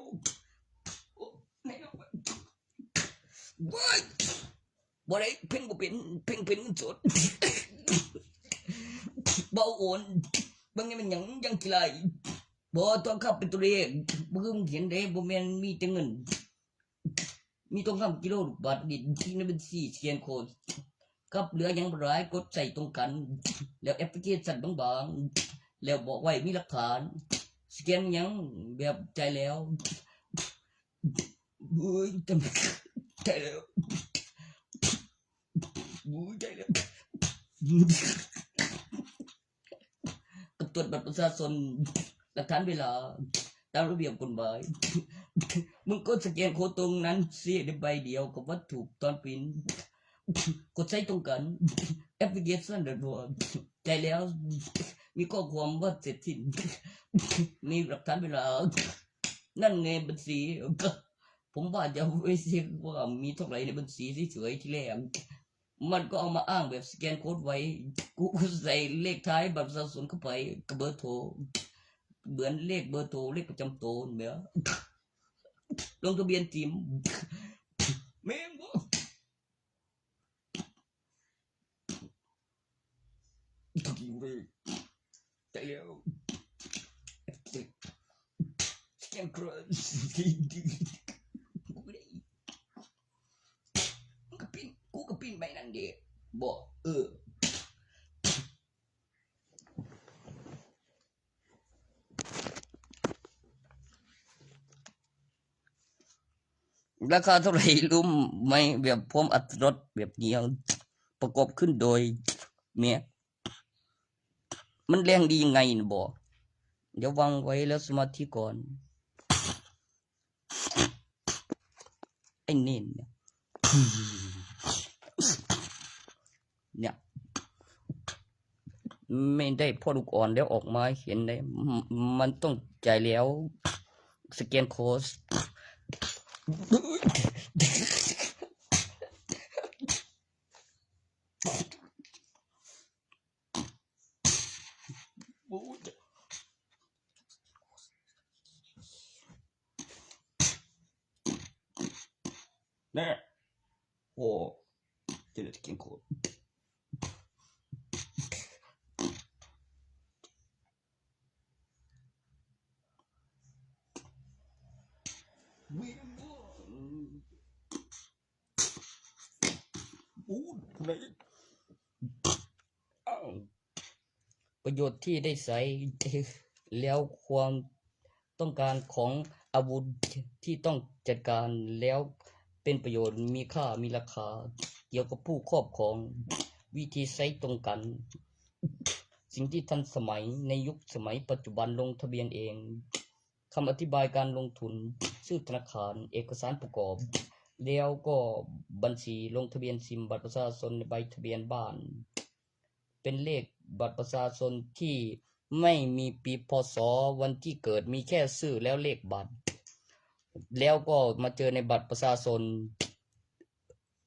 ໂອ້ ແນ່ນອນ ໂອ້ຍ ບໍ່ໄດ້ ເພງບໍ່ເປັນ ເພງເປັນເງິນສົດ ບໍ່ໂອນ ເບິ່ງນີ້ແມ່ນຫຍັງ ຍັງຂີ້ໄລ່ ບໍ່ ຕ້ອງຂັບເປັນຕົວເລກ ບໍ່ຄືມຶງເຫັນເດ້ ບໍ່ແມ່ນມີແຕ່ເງິນ. ມີທອງຄຳກິໂລບາດ ດິນທີ່ໃນບັນຊີ ສະແກນໂຄດ ກັບເຫຼືອຫຍັງບໍ່ຫຼາຍ ກົດໃສ່ຕົງກັນ ແລ້ວແອັບພລິເຄຊັນບາງໆ ແລ້ວບອກໄວ້ມີຫຼັກຖານ ສະແກນຫຍັງແບບຈ່າຍແລ້ວ ເອີຍ ຈ່າຍແລ້ວ ໂອ້ຍ ຕາຍແລ້ວ ກະຕວດບັດປະຊາຊົນ ຫຼັກຖານເວລາ ຕາມລະບຽບກົດໝາຍ ມຶງກົດສະແກນໂຄດຕົງນັ້ນ ເສຍໄດ້ໃບດຽວກັບວັດຖຸຕອນປິ່ນ ກົດໃຊ້ຕົງກັນ ແອັບພລິເຄຊັນດອດວອກ ຈ່າຍແລ້ວ ມີຂໍ້ຄວາມວ່າເສັດສິ້ນ ມີຫຼັກຖານເວລາ ນັ້ນໃນບັນຊີ ຜົມວ່າຈະໄປເຊັກວ່າມີເທົ່າໃດໃນບັນຊີເສີຍໆ ທີແລກ ມັນກໍເອົາມາອ້າງແບບສະແກນໂຄດໄວ້ ກູໃສ່ເລກທ້າຍບັດປະຊາຊົນເຂົ້າໄປກັບເບີໂທ ເໝືອນເລກເບີໂທ ເລກປະຈຳໂຕຫັ້ນແຫຼະ ລົງທະບຽນຖິ້ມ ແມ່ນບໍ່? ແຕ່ແລ້ວ ສະແກນໂຄດ ກູກໍປິ່ນ ກູກໍປິ່ນໃບນັ້ນເດ້ ບໍ່ ເອີ. ລາຄາເທົ່າໃດ? ລວມໃໝ່ແບບພ້ອມອັດຕະລົດແບບດຽວ ປະກອບຂຶ້ນໂດຍແມັກ. ມັນແຮງດີຍັງໄງນະບໍ? ດຽວວາງໄວ້ແລ້ວສະມາທິກ່ອນ ໄອ້ເນນເນຍ ເນຍ ແມ່ນໄດ້ພໍ່ລູກອ່ອນແລ້ວອອກມາເຫັນໄດ້ ມັນຕ້ອງຈ່າຍແລ້ວ ສະແກນໂຄດ. ແນ່ ໂອ້ ເຈົ້າໜ້າທີ່ແກງໂຄດ ໂອ້ ປະໂຫຍດທີ່ໄດ້ໃຊ້ ແລ້ວຄວາມຕ້ອງການຂອງອາວຸດທີ່ຕ້ອງຈັດການ ແລ້ວເປັນປະໂຫຍດ ມີຄ່າ ມີລາຄາ ກ່ຽວກັບຜູ້ຄອບຄອງ ວິທີໃຊ້ຕົງກັນ ສິ່ງທີ່ທັນສະໄໝໃນຍຸກສະໄໝປັດຈຸບັນ ລົງທະບຽນເອງ ຄຳອະທິບາຍການລົງທຶນ ຊື່ທະນາຄານ ເອກະສານປະກອບ ແລ້ວກໍບັນຊີ ລົງທະບຽນຊິມ ບັດປະຊາຊົນ ໃບທະບຽນບ້ານ ເປັນເລກບັດປະຊາຊົນທີ່ໄມ່ມີປີ ພ.ສ. ວັນທີ່ເກີດ ມີແຄ່ຊື່ແລ້ວເລກບັດ ແລ້ວກໍມາເຈີໃນບັດປະຊາຊົນ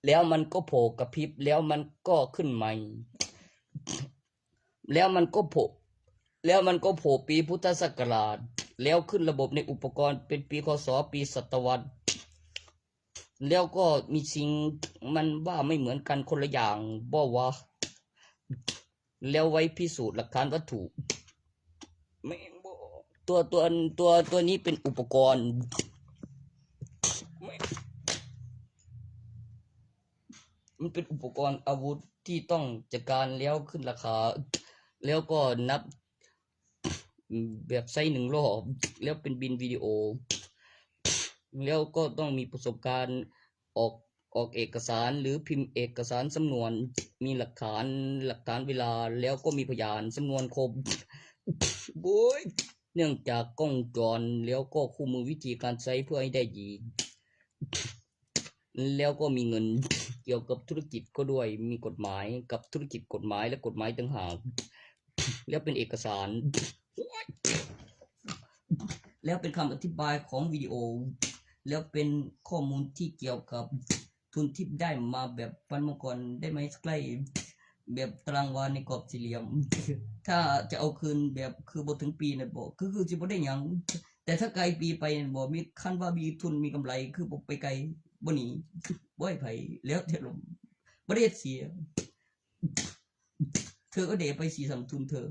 ແລ້ວມັນກໍໂຜກະພິບ ແລ້ວມັນກໍຂຶ້ນໃໝ່ ແລ້ວມັນກໍໂຜ ແລ້ວມັນກໍໂຜປີພຸດທະສັກກະລາດ ແລ້ວຂຶ້ນລະບົບໃນອຸປະກອນເປັນປີ ຄ.ສ. ປີສັດຕະວັດ ແລ້ວກໍມີສິ່ງ ມັນວ່າໄມ່ເໝືອນກັນຄົນລະຢ່າງ ບໍ່ວ່າ ແລ້ວໄວ້ພິສູດຫຼັກຖານວັດຖຸ ແມ່ນບໍ່? ຕົວ ຕົວ ຕົວ ຕົວນີ້ເປັນອຸປະກອນ ມັນເປັນອຸປະກອນອາວຸດທີ່ຕ້ອງຈັດການ ແລ້ວຂຶ້ນລາຄາ ແລ້ວກໍນັບ ແບບໃຊ້ໜຶ່ງລອບ ແລ້ວເປັນບິນວິດີໂອ ແລ້ວກໍຕ້ອງມີປະສົບການອອກ ອອກເອກະສານ ຫຼື ພິມເອກະສານສຳນວນ ມີຫຼັກຖານ ຫຼັກຖານເວລາ ແລ້ວກໍມີພະຍານສຳນວນຄົບ ໂອ້ຍ ເນື່ອງຈາກກ້ອງວົງຈອນ ແລ້ວກໍຄູ່ມືວິທີການໃຊ້ເພື່ອໃຫ້ໄດ້ດີ ແລ້ວກໍມີເງິນ ກ່ຽວກັບທຸລະກິດກໍດ້ວຍ ມີກົດໝາຍກັບທຸລະກິດ ກົດໝາຍ ແລະ ກົດໝາຍຕ່າງຫາກ ແລ້ວເປັນເອກະສານ ແລ້ວເປັນຄຳອະທິບາຍຂອງວິດີໂອ ແລ້ວເປັນຂໍ້ມູນທີ່ກ່ຽວກັບທຶນທີ່ໄດ້ມາແບບຟັນມັງກອນໄດ້ໄມ້ສະໄກ ແບບຕາລາງວາໃນກອບສີ່ຫຼ່ຽມ ຖ້າຈະເອົາຄືນແບບຄືບໍ່ເຖິງປີນັ້ນບໍ ຄື ຄືຊິບໍ່ໄດ້ຫຍັງ ແຕ່ຖ້າໄກປີໄປນັ້ນບໍ ມີ ຄັນວ່າມີທຶນມີກຳໄລ ຄືບໍ່ໄປໄກ ບໍ່ໜີ ບໍ່ໃຫ້ໃຜ ແລ້ວແຕ່ລົມ ບໍ່ໄດ້ເຮັດເສຍ ເທີກໍເດໄປສີສຳທຶນເທີ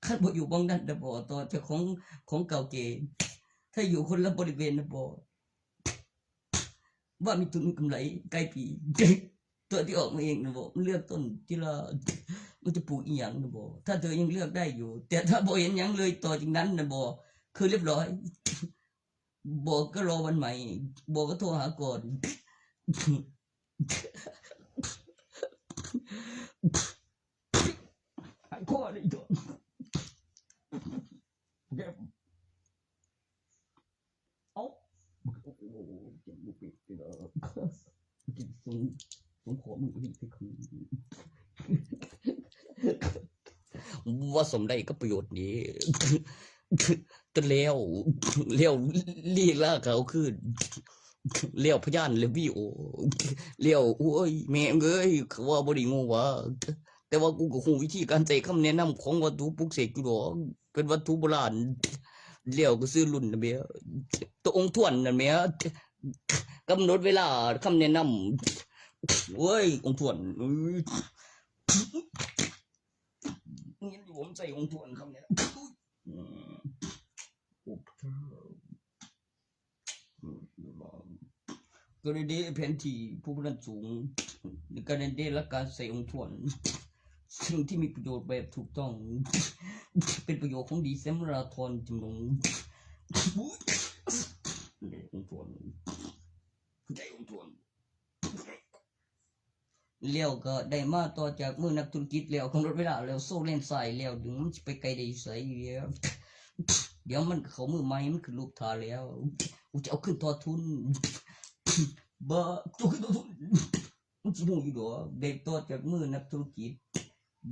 ຄັນບໍ່ຢູ່ບ່ອນນັ້ນນະບໍ ຕໍ່ເຈົ້າຂອງ ຂອງເກົ່າເກ ຖ້າຢູ່ຄົນລະບໍລິເວນນະບໍ ວ່າມີທຶນມີກຳໄລ ໄກປີ ຕົວທີ່ອອກມາເອງນະບໍ ມັນເລືອກຕົ້ນທີ່ລະ ມັນຈະປູກອີ່ຫຍັງນະບໍ ຖ້າເທີຍັງເລືອກໄດ້ຢູ່ ແຕ່ຖ້າບໍ່ເຫັນຫຍັງເລີຍຕໍ່ຈາກນັ້ນນະບໍ ຄືລຽບຮ້ອຍ ບໍ່ກໍລໍວັນໃໝ່ ບໍ່ກໍໂທຫາກ່ອນ ຫາຍຄໍເລີຍ ເອົ້າ ເຈັບບໍ່ເປັນເດີ ເຈັບສູງ ສູງຄໍມືອີກຄື ວ່າສົມໄດ້ກັບປະໂຫຍດນີ້ ແລ້ວ ແລ້ວລີລາເຂົາຄື ແລ້ວພະຍານ ແລ້ວວິດີໂອ ແລ້ວ ໂອ້ຍ ແມ່ເອີຍ ເຂົາວ່າບໍ່ໄດ້ໂງ່ຫວາ ແຕ່ວ່າກູກໍຮູ້ວິທີການໃຊ້ຄຳແນະນຳຂອງວັດຖຸປຸກເສກຢູ່ດອກ ເປັນວັດຖຸໂບລານ ແລ້ວກໍຊື່ລຸ້ນນະແມ່ ໂຕອົງທວນນະແມ່ ກຳນົດເວລາ ຄຳແນະນຳ ໂອ້ຍ ອົງທວນ ເອີຍ ເຫັນຢູ່ ຜົມໃຊ້ອົງທວນຄຳແນະນຳ ອືມ ໂອ້ ກໍໄດ້ເດ ແຜນທີ່ຜູ້ຜູ້ນັ້ນສູງ ແລະ ກໍໄດ້ເດຫຼັກການໃຊ້ອົງທວນ ສິ່ງທີ່ມີປະໂຫຍດແບບຖືກຕ້ອງ ເປັນປະໂຫຍດຂອງດີເຊມລາທອນຈຳນົງ ເດອົງທວນ ໃຊ້ອົງທວນ. ແລ້ວກໍໄດ້ມາຕໍ່ຈາກມືນັກທຸລະກິດແລ້ວ ກຳນົດເວລາແລ້ວ ໂຊເລນຊາຍແລ້ວ ດຶງມັນຊິໄປໄກໄດ້ຢູ່ໃສແລ້ວ ດຽວມັນກໍເຂົ້າມືໃໝ່ ມັນຂຶ້ນຮູບຖ້າແລ້ວ ກູຈະເອົາຄືນຕໍ່ທຶນ ບໍ່ ເຈົ້າຄືນຕໍ່ທຶນ ມຶງຊິຮູ້ຢູ່ດອກ ໄດ້ຕໍ່ຈາກມືນັກທຸລະກິດ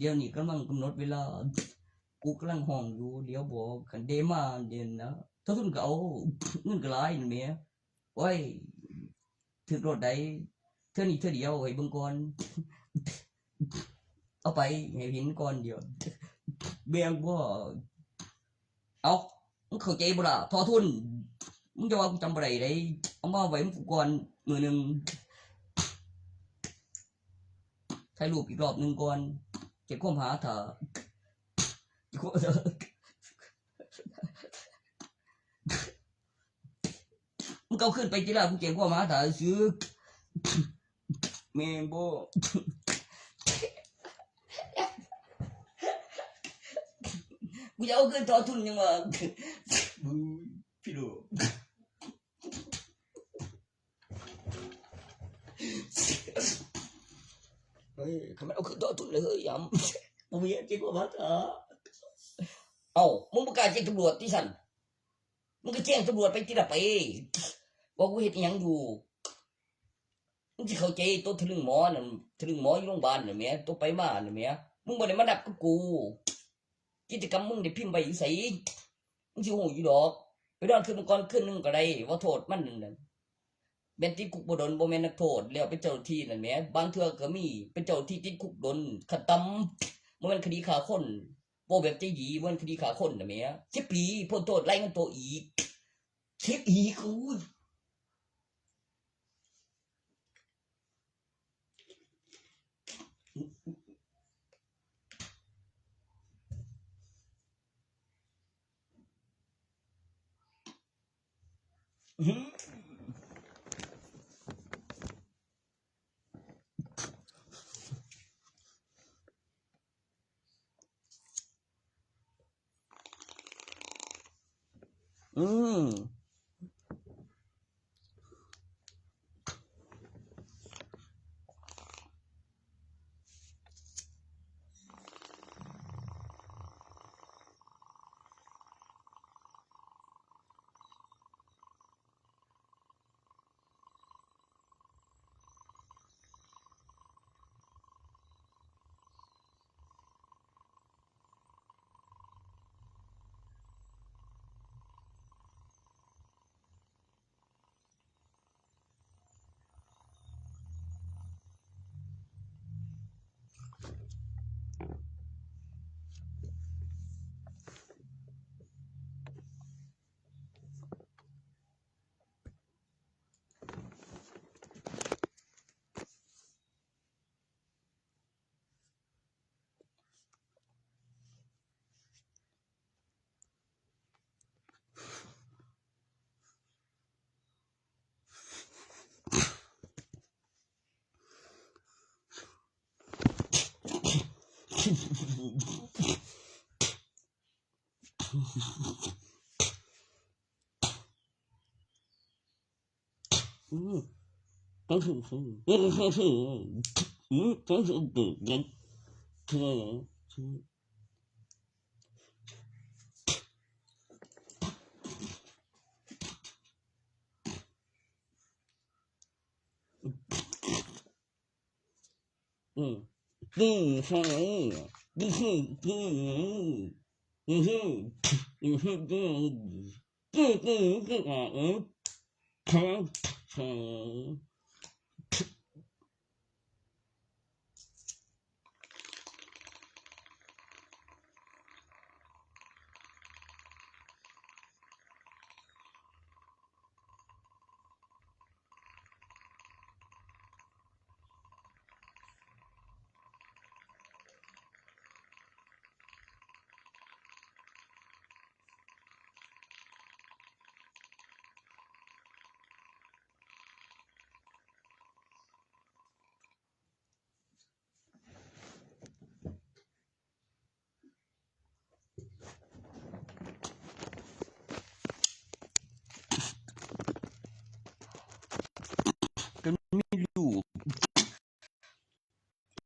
ດຽວນີ້ກຳລັງກຳນົດເວລາ ກູກຳລັງຮ້ອງຢູ່ ດຽວບອກ ຄັນໄດ້ມາເດນນະ ຖ້າເພິ່ນກໍເອົາ ເງິນກໍຫຼາຍນັ້ນແໝ ໂອ້ຍ ຖືກໂລດໃດ ເທື່ອນີ້ເທື່ອດຽວ ໃຫ້ເບິ່ງກ່ອນ ເອົາໄປໃຫ້ເຫັນກ່ອນ ດຽວ ແມ່ນບໍ່? ເອົ້າ ມຶງເຂົ້າໃຈບໍ່ລະ? ທໍ່ທຸນ ມຶງຈະວ່າກູຈຳບໍ່ໄດ້ເດ້ ເອົາມາໄວ້ນຳກູກ່ອນມື້ໜຶ່ງ ຖ່າຍຮູບອີກລອບໜຶ່ງກ່ອນ ເກັບຄວາມຫາຖ້າ ມຶງເອົາຄືນໄປຕິລະ ກູແຈ້ງຄວາມຫາຖ້າຊື່ ແມ່ນບໍ່? ກູຈະເອົາຄືນຕໍ່ທຶນຫຍັງວະ? ໂອ້ຍ ພີ່ນ້ອງ ເຮີ້ຍ ຄັນມັນເອົາຄືນຕໍ່ທຶນເລີຍ ເຮີ້ຍ ຢາມ ບໍ່ມີອັນຈິດວ່າມາຖ້າ ເອົ້າ ມຶງບໍ່ກ້າແຈ້ງຕຳຫຼວດຕິຊັ້ນ? ມຶງກໍແຈ້ງຕຳຫຼວດໄປຕິລະ ໄປ ວ່າກູເຮັດອີ່ຫຍັງຢູ່ ມຶງຊິເຂົ້າໃຈໂຕທະລຶງໝໍນັ້ນ ທະລຶງໝໍຢູ່ໂຮງບານນັ້ນແໝ ໂຕໄປມານັ້ນແໝ ມຶງບໍ່ໄດ້ມານັບກັບກູ ກິດຈະກຳມຶງໄດ້ພິມໄວ້ຢູ່ໃສ? ມຶງຊິຮູ້ຢູ່ດອກ ໄປນອນຄືນມັງກ່ອນຄືນໜຶ່ງກໍໄດ້ ວ່າໂທດມັນນັ້ນ ແມ່ນຕິດຄຸກບໍ່ດົນ ບໍ່ແມ່ນນັກໂທດ ແລ້ວເປັນເຈົ້າໜ້າທີ່ນັ້ນແໝ ບາງເທື່ອກໍມີເປັນເຈົ້າໜ້າທີ່ຕິດຄຸກດົນ ຂັ້ນຕ່ຳ ບໍ່ແມ່ນຄະດີຂ້າຄົນ ເວົ້າແບບໃຈດີ ບໍ່ແມ່ນຄະດີຂ້າຄົນນະແໝ ສິບປີ ພົ້ນໂທດ ລາຍງານຕົວອີກ ສິບອີກ ໂອ້ຍ. ອືມ.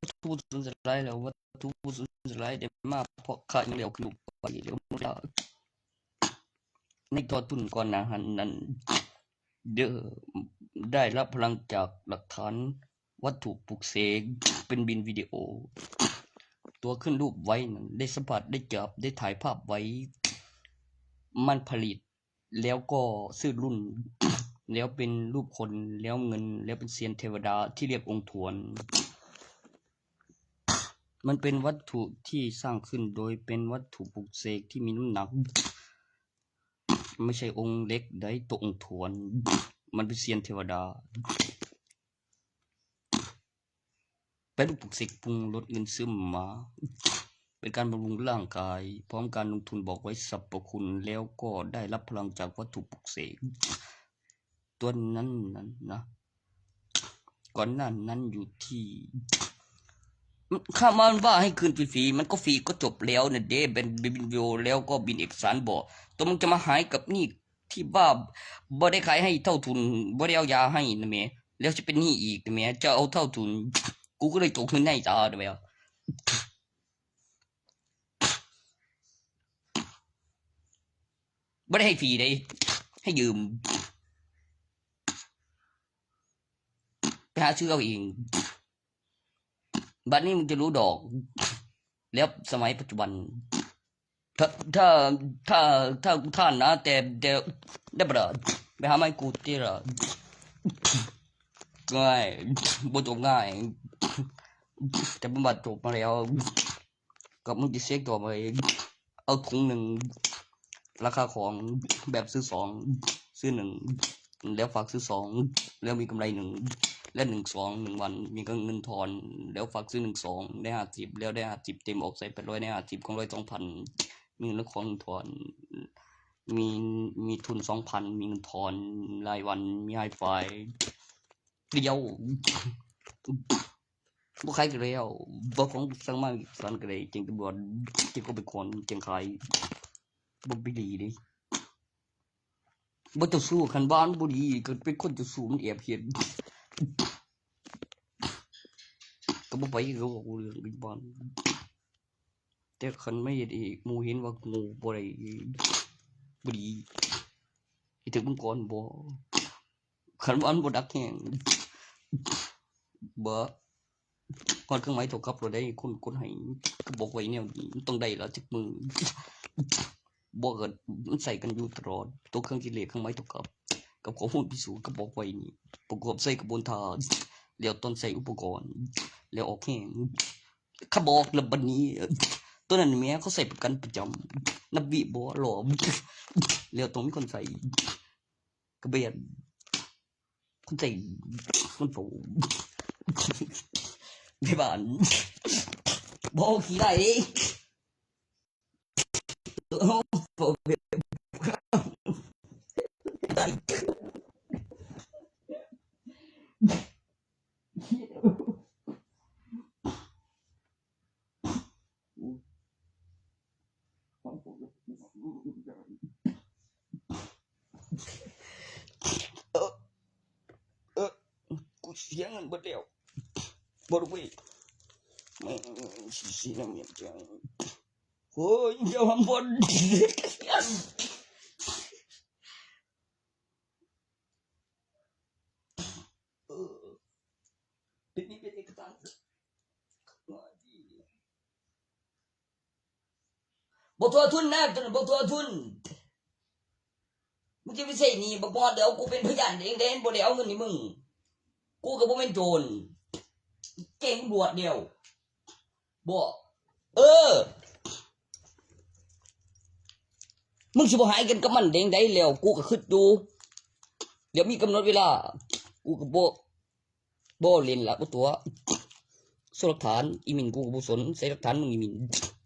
ຖຸຜູ້ສູນສະຫຼາຍ ແລ້ວວັດຖຸຜູ້ສູນສະຫຼາຍໄດ້ມາເພາະຂ້າຍັງໄດ້ເອົາຂຶ້ນຮູບໄວ້ ແລ້ວໃນຕໍ່ທຸນກ່ອນໜ້າຫັ້ນນັ້ນເດີ ໄດ້ຮັບພະລັງຈາກຫຼັກຖານວັດຖຸປຸກເສກ ເປັນບິນວິດີໂອ ຕົວຂຶ້ນຮູບໄວ້ນັ້ນ ໄດ້ສຳຜັດ ໄດ້ຈັບ ໄດ້ຖ່າຍພາບໄວ້ ມັນຜະລິດ ແລ້ວກໍຊື່ລຸ້ນ ແລ້ວເປັນຮູບຄົນ ແລ້ວເງິນ ແລ້ວເປັນສຽນເທວະດາທີ່ຮຽກອົງທວນ. ມັນເປັນວັດຖຸທີ່ສ້າງຂຶ້ນໂດຍເປັນວັດຖຸປຸກເສກທີ່ມີນ້ຳໜັກ ບໍ່ໃຊ່ອົງເຫຼັກໃດ ຕົວອົງທວນ ມັນເປັນສຽນເທວະດາ. ແປຮູບປຸກເສກປຸງລົດເງິນຊຶມມາ ເປັນການບຳລຸງຮ່າງກາຍ ພ້ອມການລົງທຶນບອກໄວ້ສັບພະຄຸນ ແລ້ວກໍໄດ້ຮັບພະລັງຈາກວັດຖຸປຸກເສກຕົວນັ້ນນັ້ນນະ. ກ່ອນໜ້ານັ້ນຢູ່ທີ່ ຂ້າມາວ່າໃຫ້ຄືນຟຣີໆ ມັນກໍຟຣີກໍຈົບແລ້ວນັ້ນເດ້ ເປັນບິນວິດີໂອ ແລ້ວກໍບິນເອກະສານບໍ ຕົວມຶງຈະມາຫາຍກັບນີ້ ທີ່ວ່າບໍ່ໄດ້ຂາຍໃຫ້ເທົ່າທຶນ ບໍ່ໄດ້ເອົາຢາໃຫ້ນະແໝ ແລ້ວຊິເປັນໜີ້ອີກນະແໝ ຈະເອົາເທົ່າທຶນ ກູກໍເລີຍຕົກເງິນໃຫ້ຕານະແໝ ບໍ່ໄດ້ໃຫ້ຟຣີເດ້ ໃຫ້ຢືມ ໄປຫາຊື້ເອົາເອງ. ບັດນີ້ມຶງຈະຮູ້ດອກແລ້ວ ສະໄໝປັດຈຸບັນ ຖ້າ ຖ້າ ຖ້າ ຖ້າກູທ່ານນະ ແຕ່ ແຕ່ ໄດ້ບໍ່ລະ ໄປຫາໃໝ່ກູຕິລະ ງ່າຍ ບໍ່ຈົບງ່າຍ ແຕ່ບຳບັດຈົບມາແລ້ວ ກໍມຶງຊິເຊັກຕໍ່ໄປ ເອົາຖົງໜຶ່ງ ລາຄາຂອງແບບຊື້ສອງ ຊື້ໜຶ່ງ ແລ້ວຝາກຊື້ສອງ ແລ້ວມີກຳໄລໜຶ່ງ ແລະ ໜຶ່ງສອງ ໜຶ່ງວັນ ມີເງິນທອນ ແລ້ວຝາກຊື້ໜຶ່ງສອງ ໄດ້ຫ້າສິບ ແລ້ວໄດ້ຫ້າສິບເຕັມ ອອກໃສ່ແປດຮ້ອຍ ໄດ້ຫ້າສິບ ຂອງຮ້ອຍສອງພັນ ມີເງິນລະຂອງທອນ ມີ ມີທຶນສອງພັນ ມີເງິນທອນລາຍວັນ ມີຮາຍໄຟ ດຽວ ບໍ່ຂາຍກໍແລ້ວ ບໍ່ຂອງສັ່ງມາເອກະສານກໍໄດ້ ແຈ້ງຕຳຫຼວດ ແຈ້ງກໍໄປກວນ ແຈ້ງຂາຍ ບໍ່ໄປດີເດ້ ບໍ່ເຈົ້າຊູ້ ຄັນວ່າມັນບໍ່ດີ ກໍເປັນຄົນເຈົ້າຊູ້ ມັນແອບເຮັດ ກໍບໍ່ໄປ ກໍບໍ່ເລື່ອງເປັນບ້ານ ແຕ່ຄັນມາເຮັດໃຫ້ໝູ່ເຫັນວ່າໂງ່ ບໍ່ໄດ້ ບໍ່ດີ ເຮັດໃຫ້ເບິ່ງກ່ອນບໍ ຄັນວ່າມັນບໍ່ໜັກແຮງ ບໍ່ ຮອດເຄື່ອງໝາຍເທົ່າກັບແລ້ວໃດ໋ ຄົນກົດໃຫ້ ກໍບອກໄວ້ແນວນີ້ ມັນຕ້ອງໄດ້ລະຈັກມື້ ບໍ່ກໍມັນໃຊ້ກັນຢູ່ຕະຫຼອດ ຕົວເຄື່ອງຄິດເລກ ເຄື່ອງໝາຍເທົ່າກັບ ກັບຂໍ້ມູນພິສູດ ກໍບອກໄວ້ນີ້ ປະກອບໃສ່ຂະບວນທ່າ ແລ້ວຕອນໃຊ້ອຸປະກອນ ແລ້ວອອກແຮງ ຂ້າບອກແລ້ວບັດນີ້ ຕົວນັ້ນແໝ່ ເຂົາໃຊ້ປະກັນປະຈຳ ນັບວິບໍ່ ລອບ ແລ້ວຕ້ອງມີຄົນໃຊ້ ກະແມ່ນ ຄົນໃຊ້ ຄົນເຝົ້າ ແມ່ບ້ານ ບໍ່ຂີ້ໄລ່ເດ້ ເຝົ້າແບບ ເອີ ເອີ ກູເສຍເງິນເບິດແລ້ວ ບໍ່ໄດ້ເວີຍ ແມ່ງຊິເສຍນ້ຳເມັນຈັ່ງ ໂອ້ຍ ຢ່າມາບ່ອນ ເອີ ເປັນໜີ້ເປັນເອກະສານ ບໍ່ທົ່ວທຶນນະ ຕົວນັ້ນບໍ່ທົ່ວທຶນ ມຶງຈະໄປໃຊ້ໜີ້ ບໍ່ພໍດອກ ກູເປັນພະຍານເອງເດ້ ບໍ່ໄດ້ເອົາເງິນໃຫ້ມຶງ ກູກໍບໍ່ແມ່ນໂຈນ ແຈ້ງຕຳຫຼວດແລ້ວ ບໍ່ ເອີ ມຶງຊິບໍ່ຫາຍກັນກັບມັນໄດ້ຈັ່ງໃດ ແລ້ວກູກໍຄິດຢູ່ ດຽວມີກຳນົດເວລາ ກູກໍບໍ່ ບໍ່ຫຼິ້ນລະ ບໍ່ຕົວະ ໂຊຫຼັກຖານ ອີມິນ ກູກໍບໍ່ສົນໃສ່ຫຼັກຖານມຶງ ອີມິນ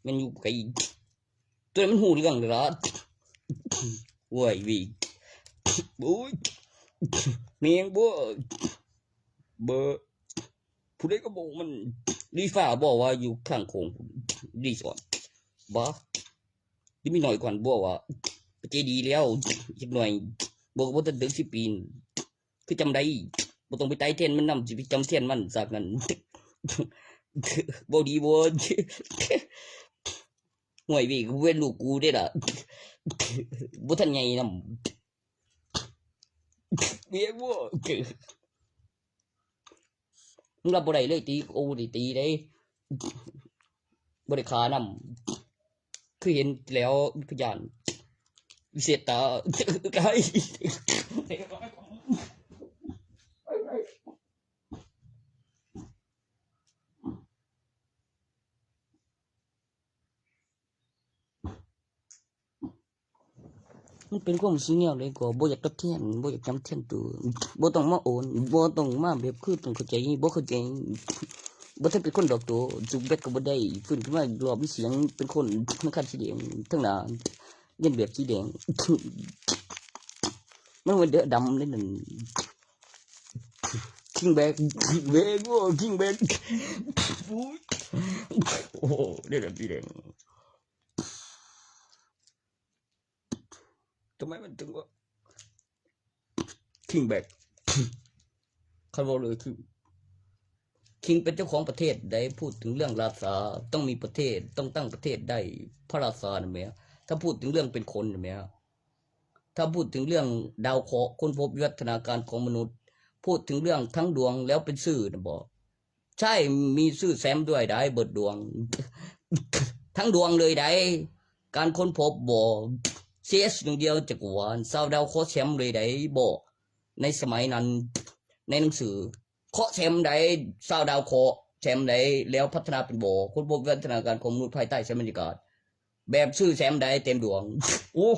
ແມ່ນຢູ່ໄກ ຕົວນັ້ນມັນຮູ້ເລື່ອງແລ້ວລະ ໂອ້ຍ ວິ ໂອ້ຍ ແມ່ງບໍ່ ບໍ່ ຜູ້ໃດກໍບອກມັນ ລີຟ້າບອກວ່າຢູ່ຂ້າງໂຂງ ຣີສອດ ບາ ທີ່ມີໜ້ອຍກວ່າ ບອກວ່າ ເຈດີແລ້ວ ເດັກນ້ອຍ ບອກວ່າບໍ່ທັນເຖິງສິບປີ ຄືຈຳໄດ້ ບໍ່ຕ້ອງໄປຕາຍແທນມັນນຳ ຊິໄປຈຳແທນມັນຊາກນັ້ນ ເວົ້າດີບໍ່? ຫ້ວຍ ເວກເປັນລູກກູເດ້ລະ ບໍ່ທັນໃຫຍ່ນຳ ເວກບໍ່? ມຶງຮັບບໍ່ໄດ້ເລີຍຕິ? ໂອ້ ໄດ້ຕີເດ້ ບໍ່ໄດ້ຂ້ານຳ ຄືເຫັນແລ້ວ ພະຍານ ເສດຕາ ກາຍ. ມັນເປັນຄວາມຮູ້ສຶກແນວໃດກໍບໍ່ຢາກຕອບແທນ ບໍ່ຢາກຈຳແທນໂຕ ບໍ່ຕ້ອງມາໂອນ ບໍ່ຕ້ອງມາແບບຄືຕ້ອງເຂົ້າໃຈ ບໍ່ເຂົ້າໃຈ ບໍ່ທັນເປັນຄົນດອກໂຕ ຈຸກແບັກກໍບໍ່ໄດ້ ຟື້ນຂຶ້ນມາອີກລອບມີສຽງເປັນຄົນ ມັນຄັນສີແດງທາງໜ້າ ລຽນແບບສີແດງ ມັນເປັນເສືອດຳໃນນັ້ນ ຄິງແບັກ ແບັກ ໂອ້ ຄິງແບັກ ໂອ້ ລຽນແບບສີແດງ. ທຳໄມມັນເຖິງວ່າ ຄິງແບັກ ຄັນເວົ້າເລີຍຄື ຄິງເປັນເຈົ້າຂອງປະເທດໃດ໋ ພູດເຖິງເລື່ອງລາຊາ ຕ້ອງມີປະເທດ ຕ້ອງຕັ້ງປະເທດໄດ້ ພະລາຊານັ້ນແໝ ຖ້າພູດເຖິງເລື່ອງເປັນຄົນນັ້ນແໝ ຖ້າພູດເຖິງເລື່ອງດາວເຄາະ ຄົ້ນພົບວິວັດທະນາການຂອງມະນຸດ ພູດເຖິງເລື່ອງທັງດວງແລ້ວເປັນຊື່ນັ້ນບໍ? ໃຊ່ ມີຊື່ແຊມດ້ວຍໄດ໋ ເບິດດວງ ທັງດວງເລີຍໄດ໋ ການຄົ້ນພົບບໍ? ຊີເອັສ ໜຶ່ງດຽວຈັກກະວານ ຊາວດາວເຄາະແຊມເລີຍໄດ໋ ບໍ? ໃນສະໄໝນັ້ນ ໃນໜັງສື ເຄາະແຊມໄດ໋ ຊາວດາວເຄາະແຊມໄດ໋ ແລ້ວພັດທະນາເປັນບໍ? ຄົ້ນພົບວິວັດທະນາການຂອງມະນຸດພາຍໃຕ້ຊັ້ນບັນຍາກາດ ແບບຊື່ແຊມໄດ໋ ເຕັມດວງ ໂອ້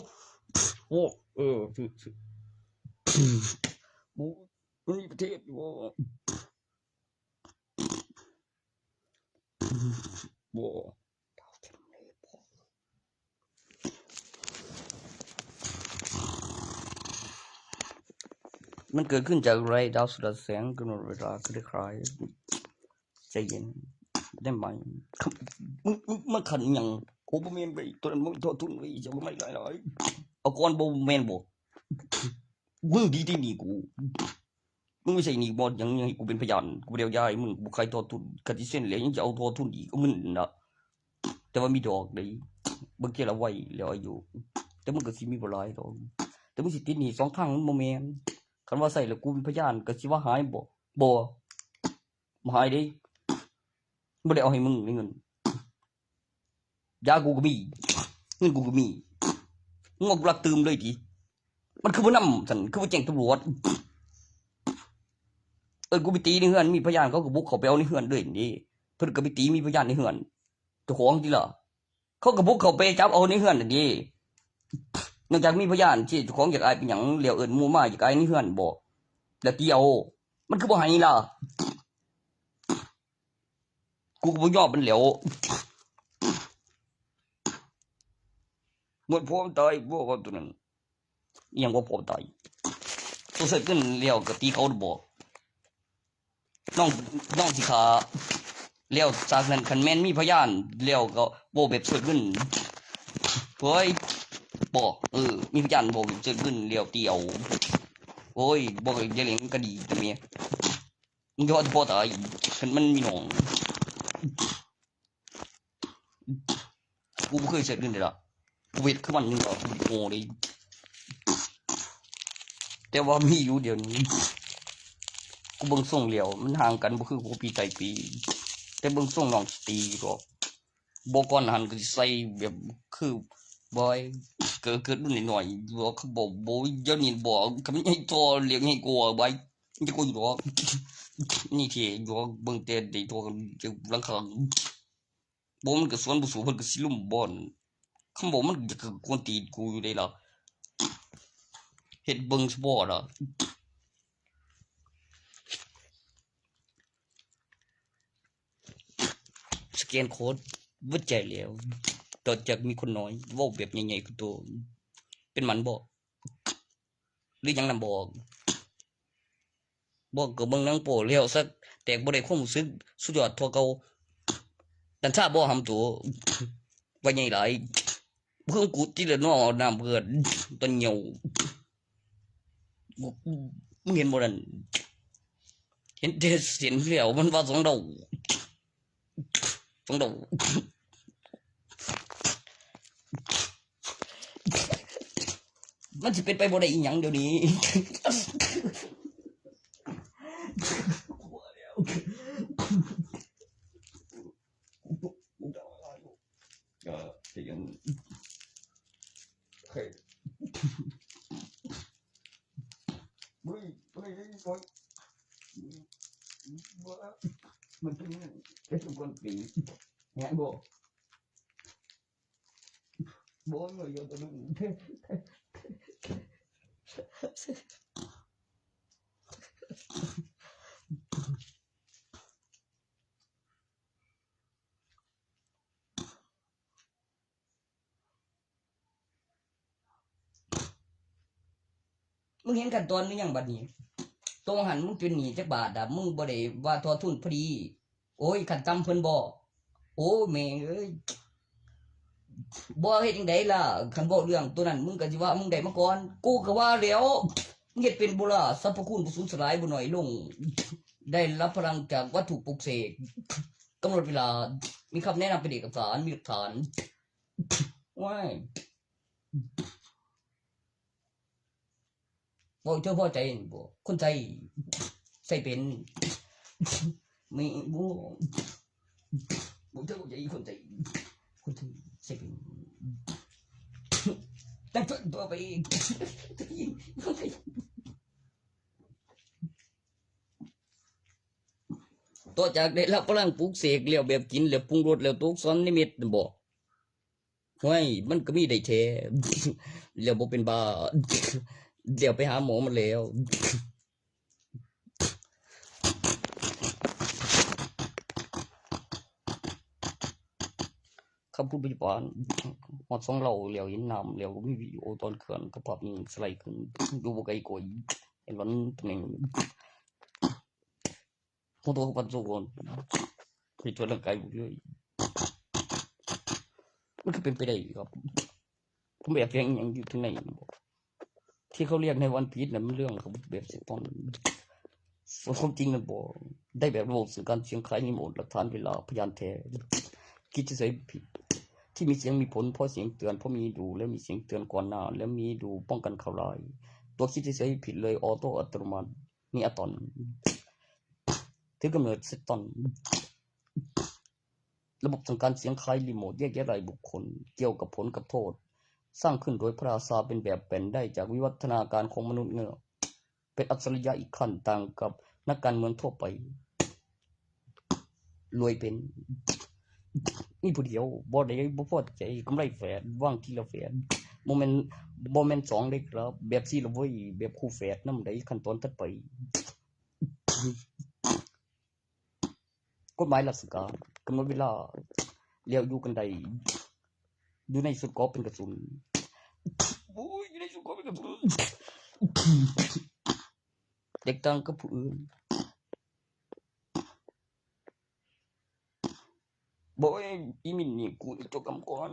ໂອ້ ເອີ ຊື່ ຊື່ ໂອ້ ມັນມີປະເທດຢູ່ບໍ່? ບໍ່ ມັນເກີດຂຶ້ນຈາກໄລດາວສະຫຼາດແສງ ກຳນົດເວລາຄືໄດ້ຂາຍ ໃຈເຢັນ ໄດ້ໄໝ? ມຶງ ມຶງ ມາຂັນອີ່ຫຍັງ? ໂອ້ ບໍ່ແມ່ນເວີຍ ໂຕນັ້ນບໍ່ມີຕໍ່ທຸນເວີຍ ເຈົ້າກໍໄໝຫຼາຍໆ ເອົາກ່ອນບໍ່ ແມ່ນບໍ່? ມຶງດີທີ່ໜີ້ກູ ມຶງໄປໃສ່ໜີ້ບ່ອນຫຍັງ ຫຍັງໃຫ້ກູເປັນພະຍານ ກູບໍ່ໄດ້ເອົາຢາໃຫ້ມຶງ ກູບໍ່ຂາຍຕໍ່ທຸນ ຄັນຊິເຊັນແລ້ວຍັງຈະເອົາຕໍ່ທຸນອີກ ເອົາເງິນນະ ແຕ່ວ່າມີດອກເດ້ ເບິ່ງເທື່ອລະໄວແລ້ວອາຍຸ ແຕ່ມັນກໍຊິມີບໍ່ຫຼາຍດອກ ແຕ່ມຶງຊິຕິດໜີ້ສອງທາງ ມັນບໍ່ແມ່ນ ຄັນວ່າໃຊ້ແລ້ວກູເປັນພະຍານ ກໍຊິວ່າຫາຍບໍ່? ບໍ່ ບໍ່ຫາຍເດ້ ບໍ່ໄດ້ເອົາໃຫ້ມຶງເງິນ ຢາກູກໍມີ ເງິນກູກໍມີ ມຶງເອົາກູລັກຕື່ມເລີຍຕິ? ມັນຄືບໍ່ນຳຊັ້ນ ຄືບໍ່ແຈ້ງຕຳຫຼວດ? ເອີ້ນກູໄປຕີໃນເຮືອນ ມີພະຍານ ເຂົາກໍບຸກເຂົ້າໄປເອົາໃນເຮືອນເລີຍນີ້ ເພິ່ນກໍໄປຕີ ມີພະຍານໃນເຮືອນ ເຈົ້າຂອງຕິລະ ເຂົາກໍບຸກເຂົ້າໄປຈັບເອົາໃນເຮືອນນັ້ນເດ້ ນອກຈາກມີພະຍານ ເຈົ້າຂອງຢາກອາຍເປັນຫຍັງ ແລ້ວເອີ້ນໝູ່ມາ ຢາກອາຍໃນເຮືອນບໍ ແລ້ວຕີເອົາ ມັນຄືບໍ່ໃຫ້ລະ? ກູກໍບໍ່ຍອມມັນແຫຼ້ວ ໝົດພ້ອມຕາຍ ພວກເຂົາໂຕນັ້ນ ອີ່ຫຍັງບໍ່ພ້ອມຕາຍ ໂຕເສີດເງິນແລ້ວກໍຕີເຂົາບໍ່? ນ້ອງ ນ້ອງຊິຂ້າ ແລ້ວຈາກນັ້ນ ຄັນແມ່ນມີພະຍານແລ້ວກໍເວົ້າແບບເສີດເງິນ ເຮີ້ຍ ບໍ່ ເອີ ມີພະຍານເວົ້າແບບເສີດເງິນແລ້ວຕີເອົາ ໂອ້ຍ ບໍ່ ຢ່າເຫຼັງກໍດີແຕ່ແມ່ ມຶງຢອດພໍຕາຍ ຄັນມັນມີນ້ອງ ກູບໍ່ເຄີຍເສີດເງິນເດລະ ກູເຮັດຄືມັນນີ້ລະ ກູໂງ່ເດ້ ແຕ່ວ່າມີຢູ່ດຽວນີ້ ກູເບິ່ງຊົງແລ້ວ ມັນຫ່າງກັນບໍ່ຄືຫົວປີທ້າຍປີ ແຕ່ເບິ່ງຊົງນ້ອງສະຕີກໍ ບໍ່ ກ່ອນຫັ້ນກໍຊິໃສ່ແບບຄື ບໍ່ ເກີດ ເກີດລຸ້ນນ້ອຍໆ ບໍ່ ຄືບໍ່ ບໍ່ ດຽວນີ້ບໍ່ ຄັນໃຫຍ່ຕໍ່ ລ້ຽງໃຫຍ່ກວ່າ ບໍ່ ມັນຈະກວ່າຢູ່ດອກ ນີ້ເທ່ຢູ່ດອກ ເບິ່ງແຕ່ໄດ້ຕໍ່ກັນ ຫຼັງຄາ ບໍ່ ມັນກໍສວນບໍ່ສູ້ ເພິ່ນກໍຊິລຸມບໍ່ ຄັນບໍ່ ມັນກໍກວນຕີນກູຢູ່ເດ້ລະ ເຮັດເບິ່ງສະບໍ່ລະ ສະແກນໂຄດ ເບິດໃຈແລ້ວ ຕໍ່ຈາກມີຄົນນ້ອຍ ເວົ້າແບບໃຫຍ່ໆຄືໂຕ ເປັນໝັນບໍ່ ຫຼືຫຍັງນຳບໍ່? ບໍ່ກໍເບິ່ງໜັງໂປ້ແລ້ວຊະ ແຕກບໍ່ໄດ້ຄວາມຮູ້ສຶກ ສຸດຍອດເທົ່າເກົ່າ ຕັນຊາບໍ່ຫຳໂຕ ວ່າໃຫຍ່ຫຼາຍ ເບິ່ງກູຕິລະນໍ ນ້ຳເກືອ ຕອນຍ່ຽວ ມຶງເຫັນບໍ່ນັ້ນ? ເຫັນແຕ່ເສັ້ນແລ້ວ ມັນວ່າສອງດາວ ສອງດອກ. ມັນຊິເປັນໄປບໍ່ໄດ້ອີ່ຫຍັງດຽວນີ້. ເອີ ຊິຍັງ ໂອເຄ ບໍ່ໄດ້ ບໍ່ໄດ້ ບໍ່ໄດ້ ບໍ່ ມັນເປັນ ເປັນຄົນປີ ແຮງບໍ່ ບໍ່ ບໍ່ ບໍ່ ມຶງເຫັນຂັ້ນຕອນຫຼືຍັງບັດນີ້? ໂຕຫັ້ນມຶງເປັນໜີ້ຈັກບາດດາ? ມຶງບໍ່ໄດ້ວ່າທໍ່ທຶນພໍດີ? ໂອ້ຍ ຂັ້ນຕ່ຳເພິ່ນບໍ່? ໂອ້ ແມ່ເອີຍ ບໍ່ເຮັດຈັ່ງໃດລະ? ຄັນເວົ້າເລື່ອງໂຕນັ້ນ ມຶງກໍຊິວ່າມຶງໄດ້ມາກ່ອນ. ກູກໍວ່າແລ້ວ ມຶງເຮັດເປັນບໍ່ລະ? ສັບພະຄຸນຜູ້ສູງສະຫຼາຍບໍ່ໜ້ອຍລົງ ໄດ້ຮັບພະລັງຈາກວັດຖຸປຸກເສກ ກຳນົດເວລາ ມີຄຳແນະນຳເປັນເອກະສານ ມີຫຼັກຖານ. ໂອ້ຍ ເວົ້າເທື່ອພໍໃຈນີ້ບໍ່? ຄົນໃຊ້ ໃຊ້ເປັນ ມີບໍ່? ບໍ່ເທື່ອພໍໃຈຄົນໃຊ້ ຄົນໃຊ້ ໃຊ້ເປັນ ແຕ່ເພິ່ນຕໍ່ໄປ ຕໍ່ຈາກໄດ້ຮັບພະລັງປຸກເສກແລ້ວ ແບບກິນແລ້ວປຸງລົດແລ້ວຕົກສ່ອນນິມິດນັ້ນບໍ່? ຫ້ວຍ ມັນກໍມີໄດ້ແທ້ ແລ້ວບໍ່ເປັນບ້າ ແລ້ວໄປຫາໝໍມາແລ້ວ. ຄຳພູດພະຍາບານ ຮອດຊ່ອງເລົ່າແລ້ວ ເຫັນນ້ຳແລ້ວ ມີວິດີໂອຕອນເຂື່ອນກັບພາບນີ້ສະໄລຂຶ້ນ ຢູ່ບໍ່ໄກກວ່າອີກ ເຫັນວັນຕຳແໜ່ງ ຂອງຕົວຂອງພັນໂຊກ່ອນ ໄປກວດຮ່າງກາຍບຸກເລີຍ. ມັນຄືເປັນໄປໄດ້ຢູ່ຄັບ? ຜົມແບບແຝງອີ່ຫຍັງຢູ່ທາງໃນນັ້ນບໍ່? ທີ່ເຂົາລຽກໃນວັນພີດນັ້ນ ມັນເລື່ອງຂອງແບບເຊັກຕອນ. ສ່ວນຄວາມຈິງນັ້ນບໍ່ໄດ້ແບບລະບົບເຊິ່ງການສຽງຄາຍຣີໂມດ, ຫຼັກຖານເວລາ, ພະຍານແທ້, ຄິດເສຍໆຜິດ ທີ່ມີສຽງມີຜົນ, ພໍສຽງເຕືອນ, ພໍມີດູ ແລ້ວມີສຽງເຕືອນກ່ອນໜ້າ ແລ້ວມີດູປ້ອງກັນຂ່າວຮ້າຍ. ຕົວຄິດເສຍໆຜິດເລີຍ, ອອໂຕ້ອັດຕະໂນມັດ. ມີອາຕອນ ຖືກຳເນີດເຊັກຕອນ. ລະບົບສັ່ງການສຽງຄາຍຣີໂມດແຍກແຍະລາຍບຸກຄົນ ກ່ຽວກັບຜົນກັບໂທດ ສ້າງຂຶ້ນໂດຍພະລາຊາເປັນແບບແປນໄດ້ຈາກວິວັດທະນາການຂອງມະນຸດເງືອກ ເປັນອັດສະລິຍະອີກຂັ້ນຕ່າງກັບນັກການເມືອງທົ່ວໄປ. ລວຍເປັນ ມີຜູ້ດຽວ ບໍ່ໄດ້ບໍ່ພໍໃຈ ກຳໄລແຝດ ວາງທີລະແຝດ ບໍ່ແມ່ນ ບໍ່ແມ່ນສອງເດ້ຄັບ ແບບສີ່ລະເວີຍ ແບບຄູ່ແຝດນຳໃດ ຂັ້ນຕອນຖັດໄປ. ກົດໝາຍລາຊະການ ກຳນົດເວລາ ແລ້ວຢູ່ກັນໄດ້ ຢູ່ໃນຊຸດເກາະເປັນກະສຸນ. ໂອ້ຍ ຢູ່ໃນຊຸດເກາະເປັນກະສຸນ ແຕກຕ່າງກັບຜູ້ອື່ນ. ໂອ້ຍ ອີມິນນີ້ ກູນີ້ຕົວກຳກ່ອນ.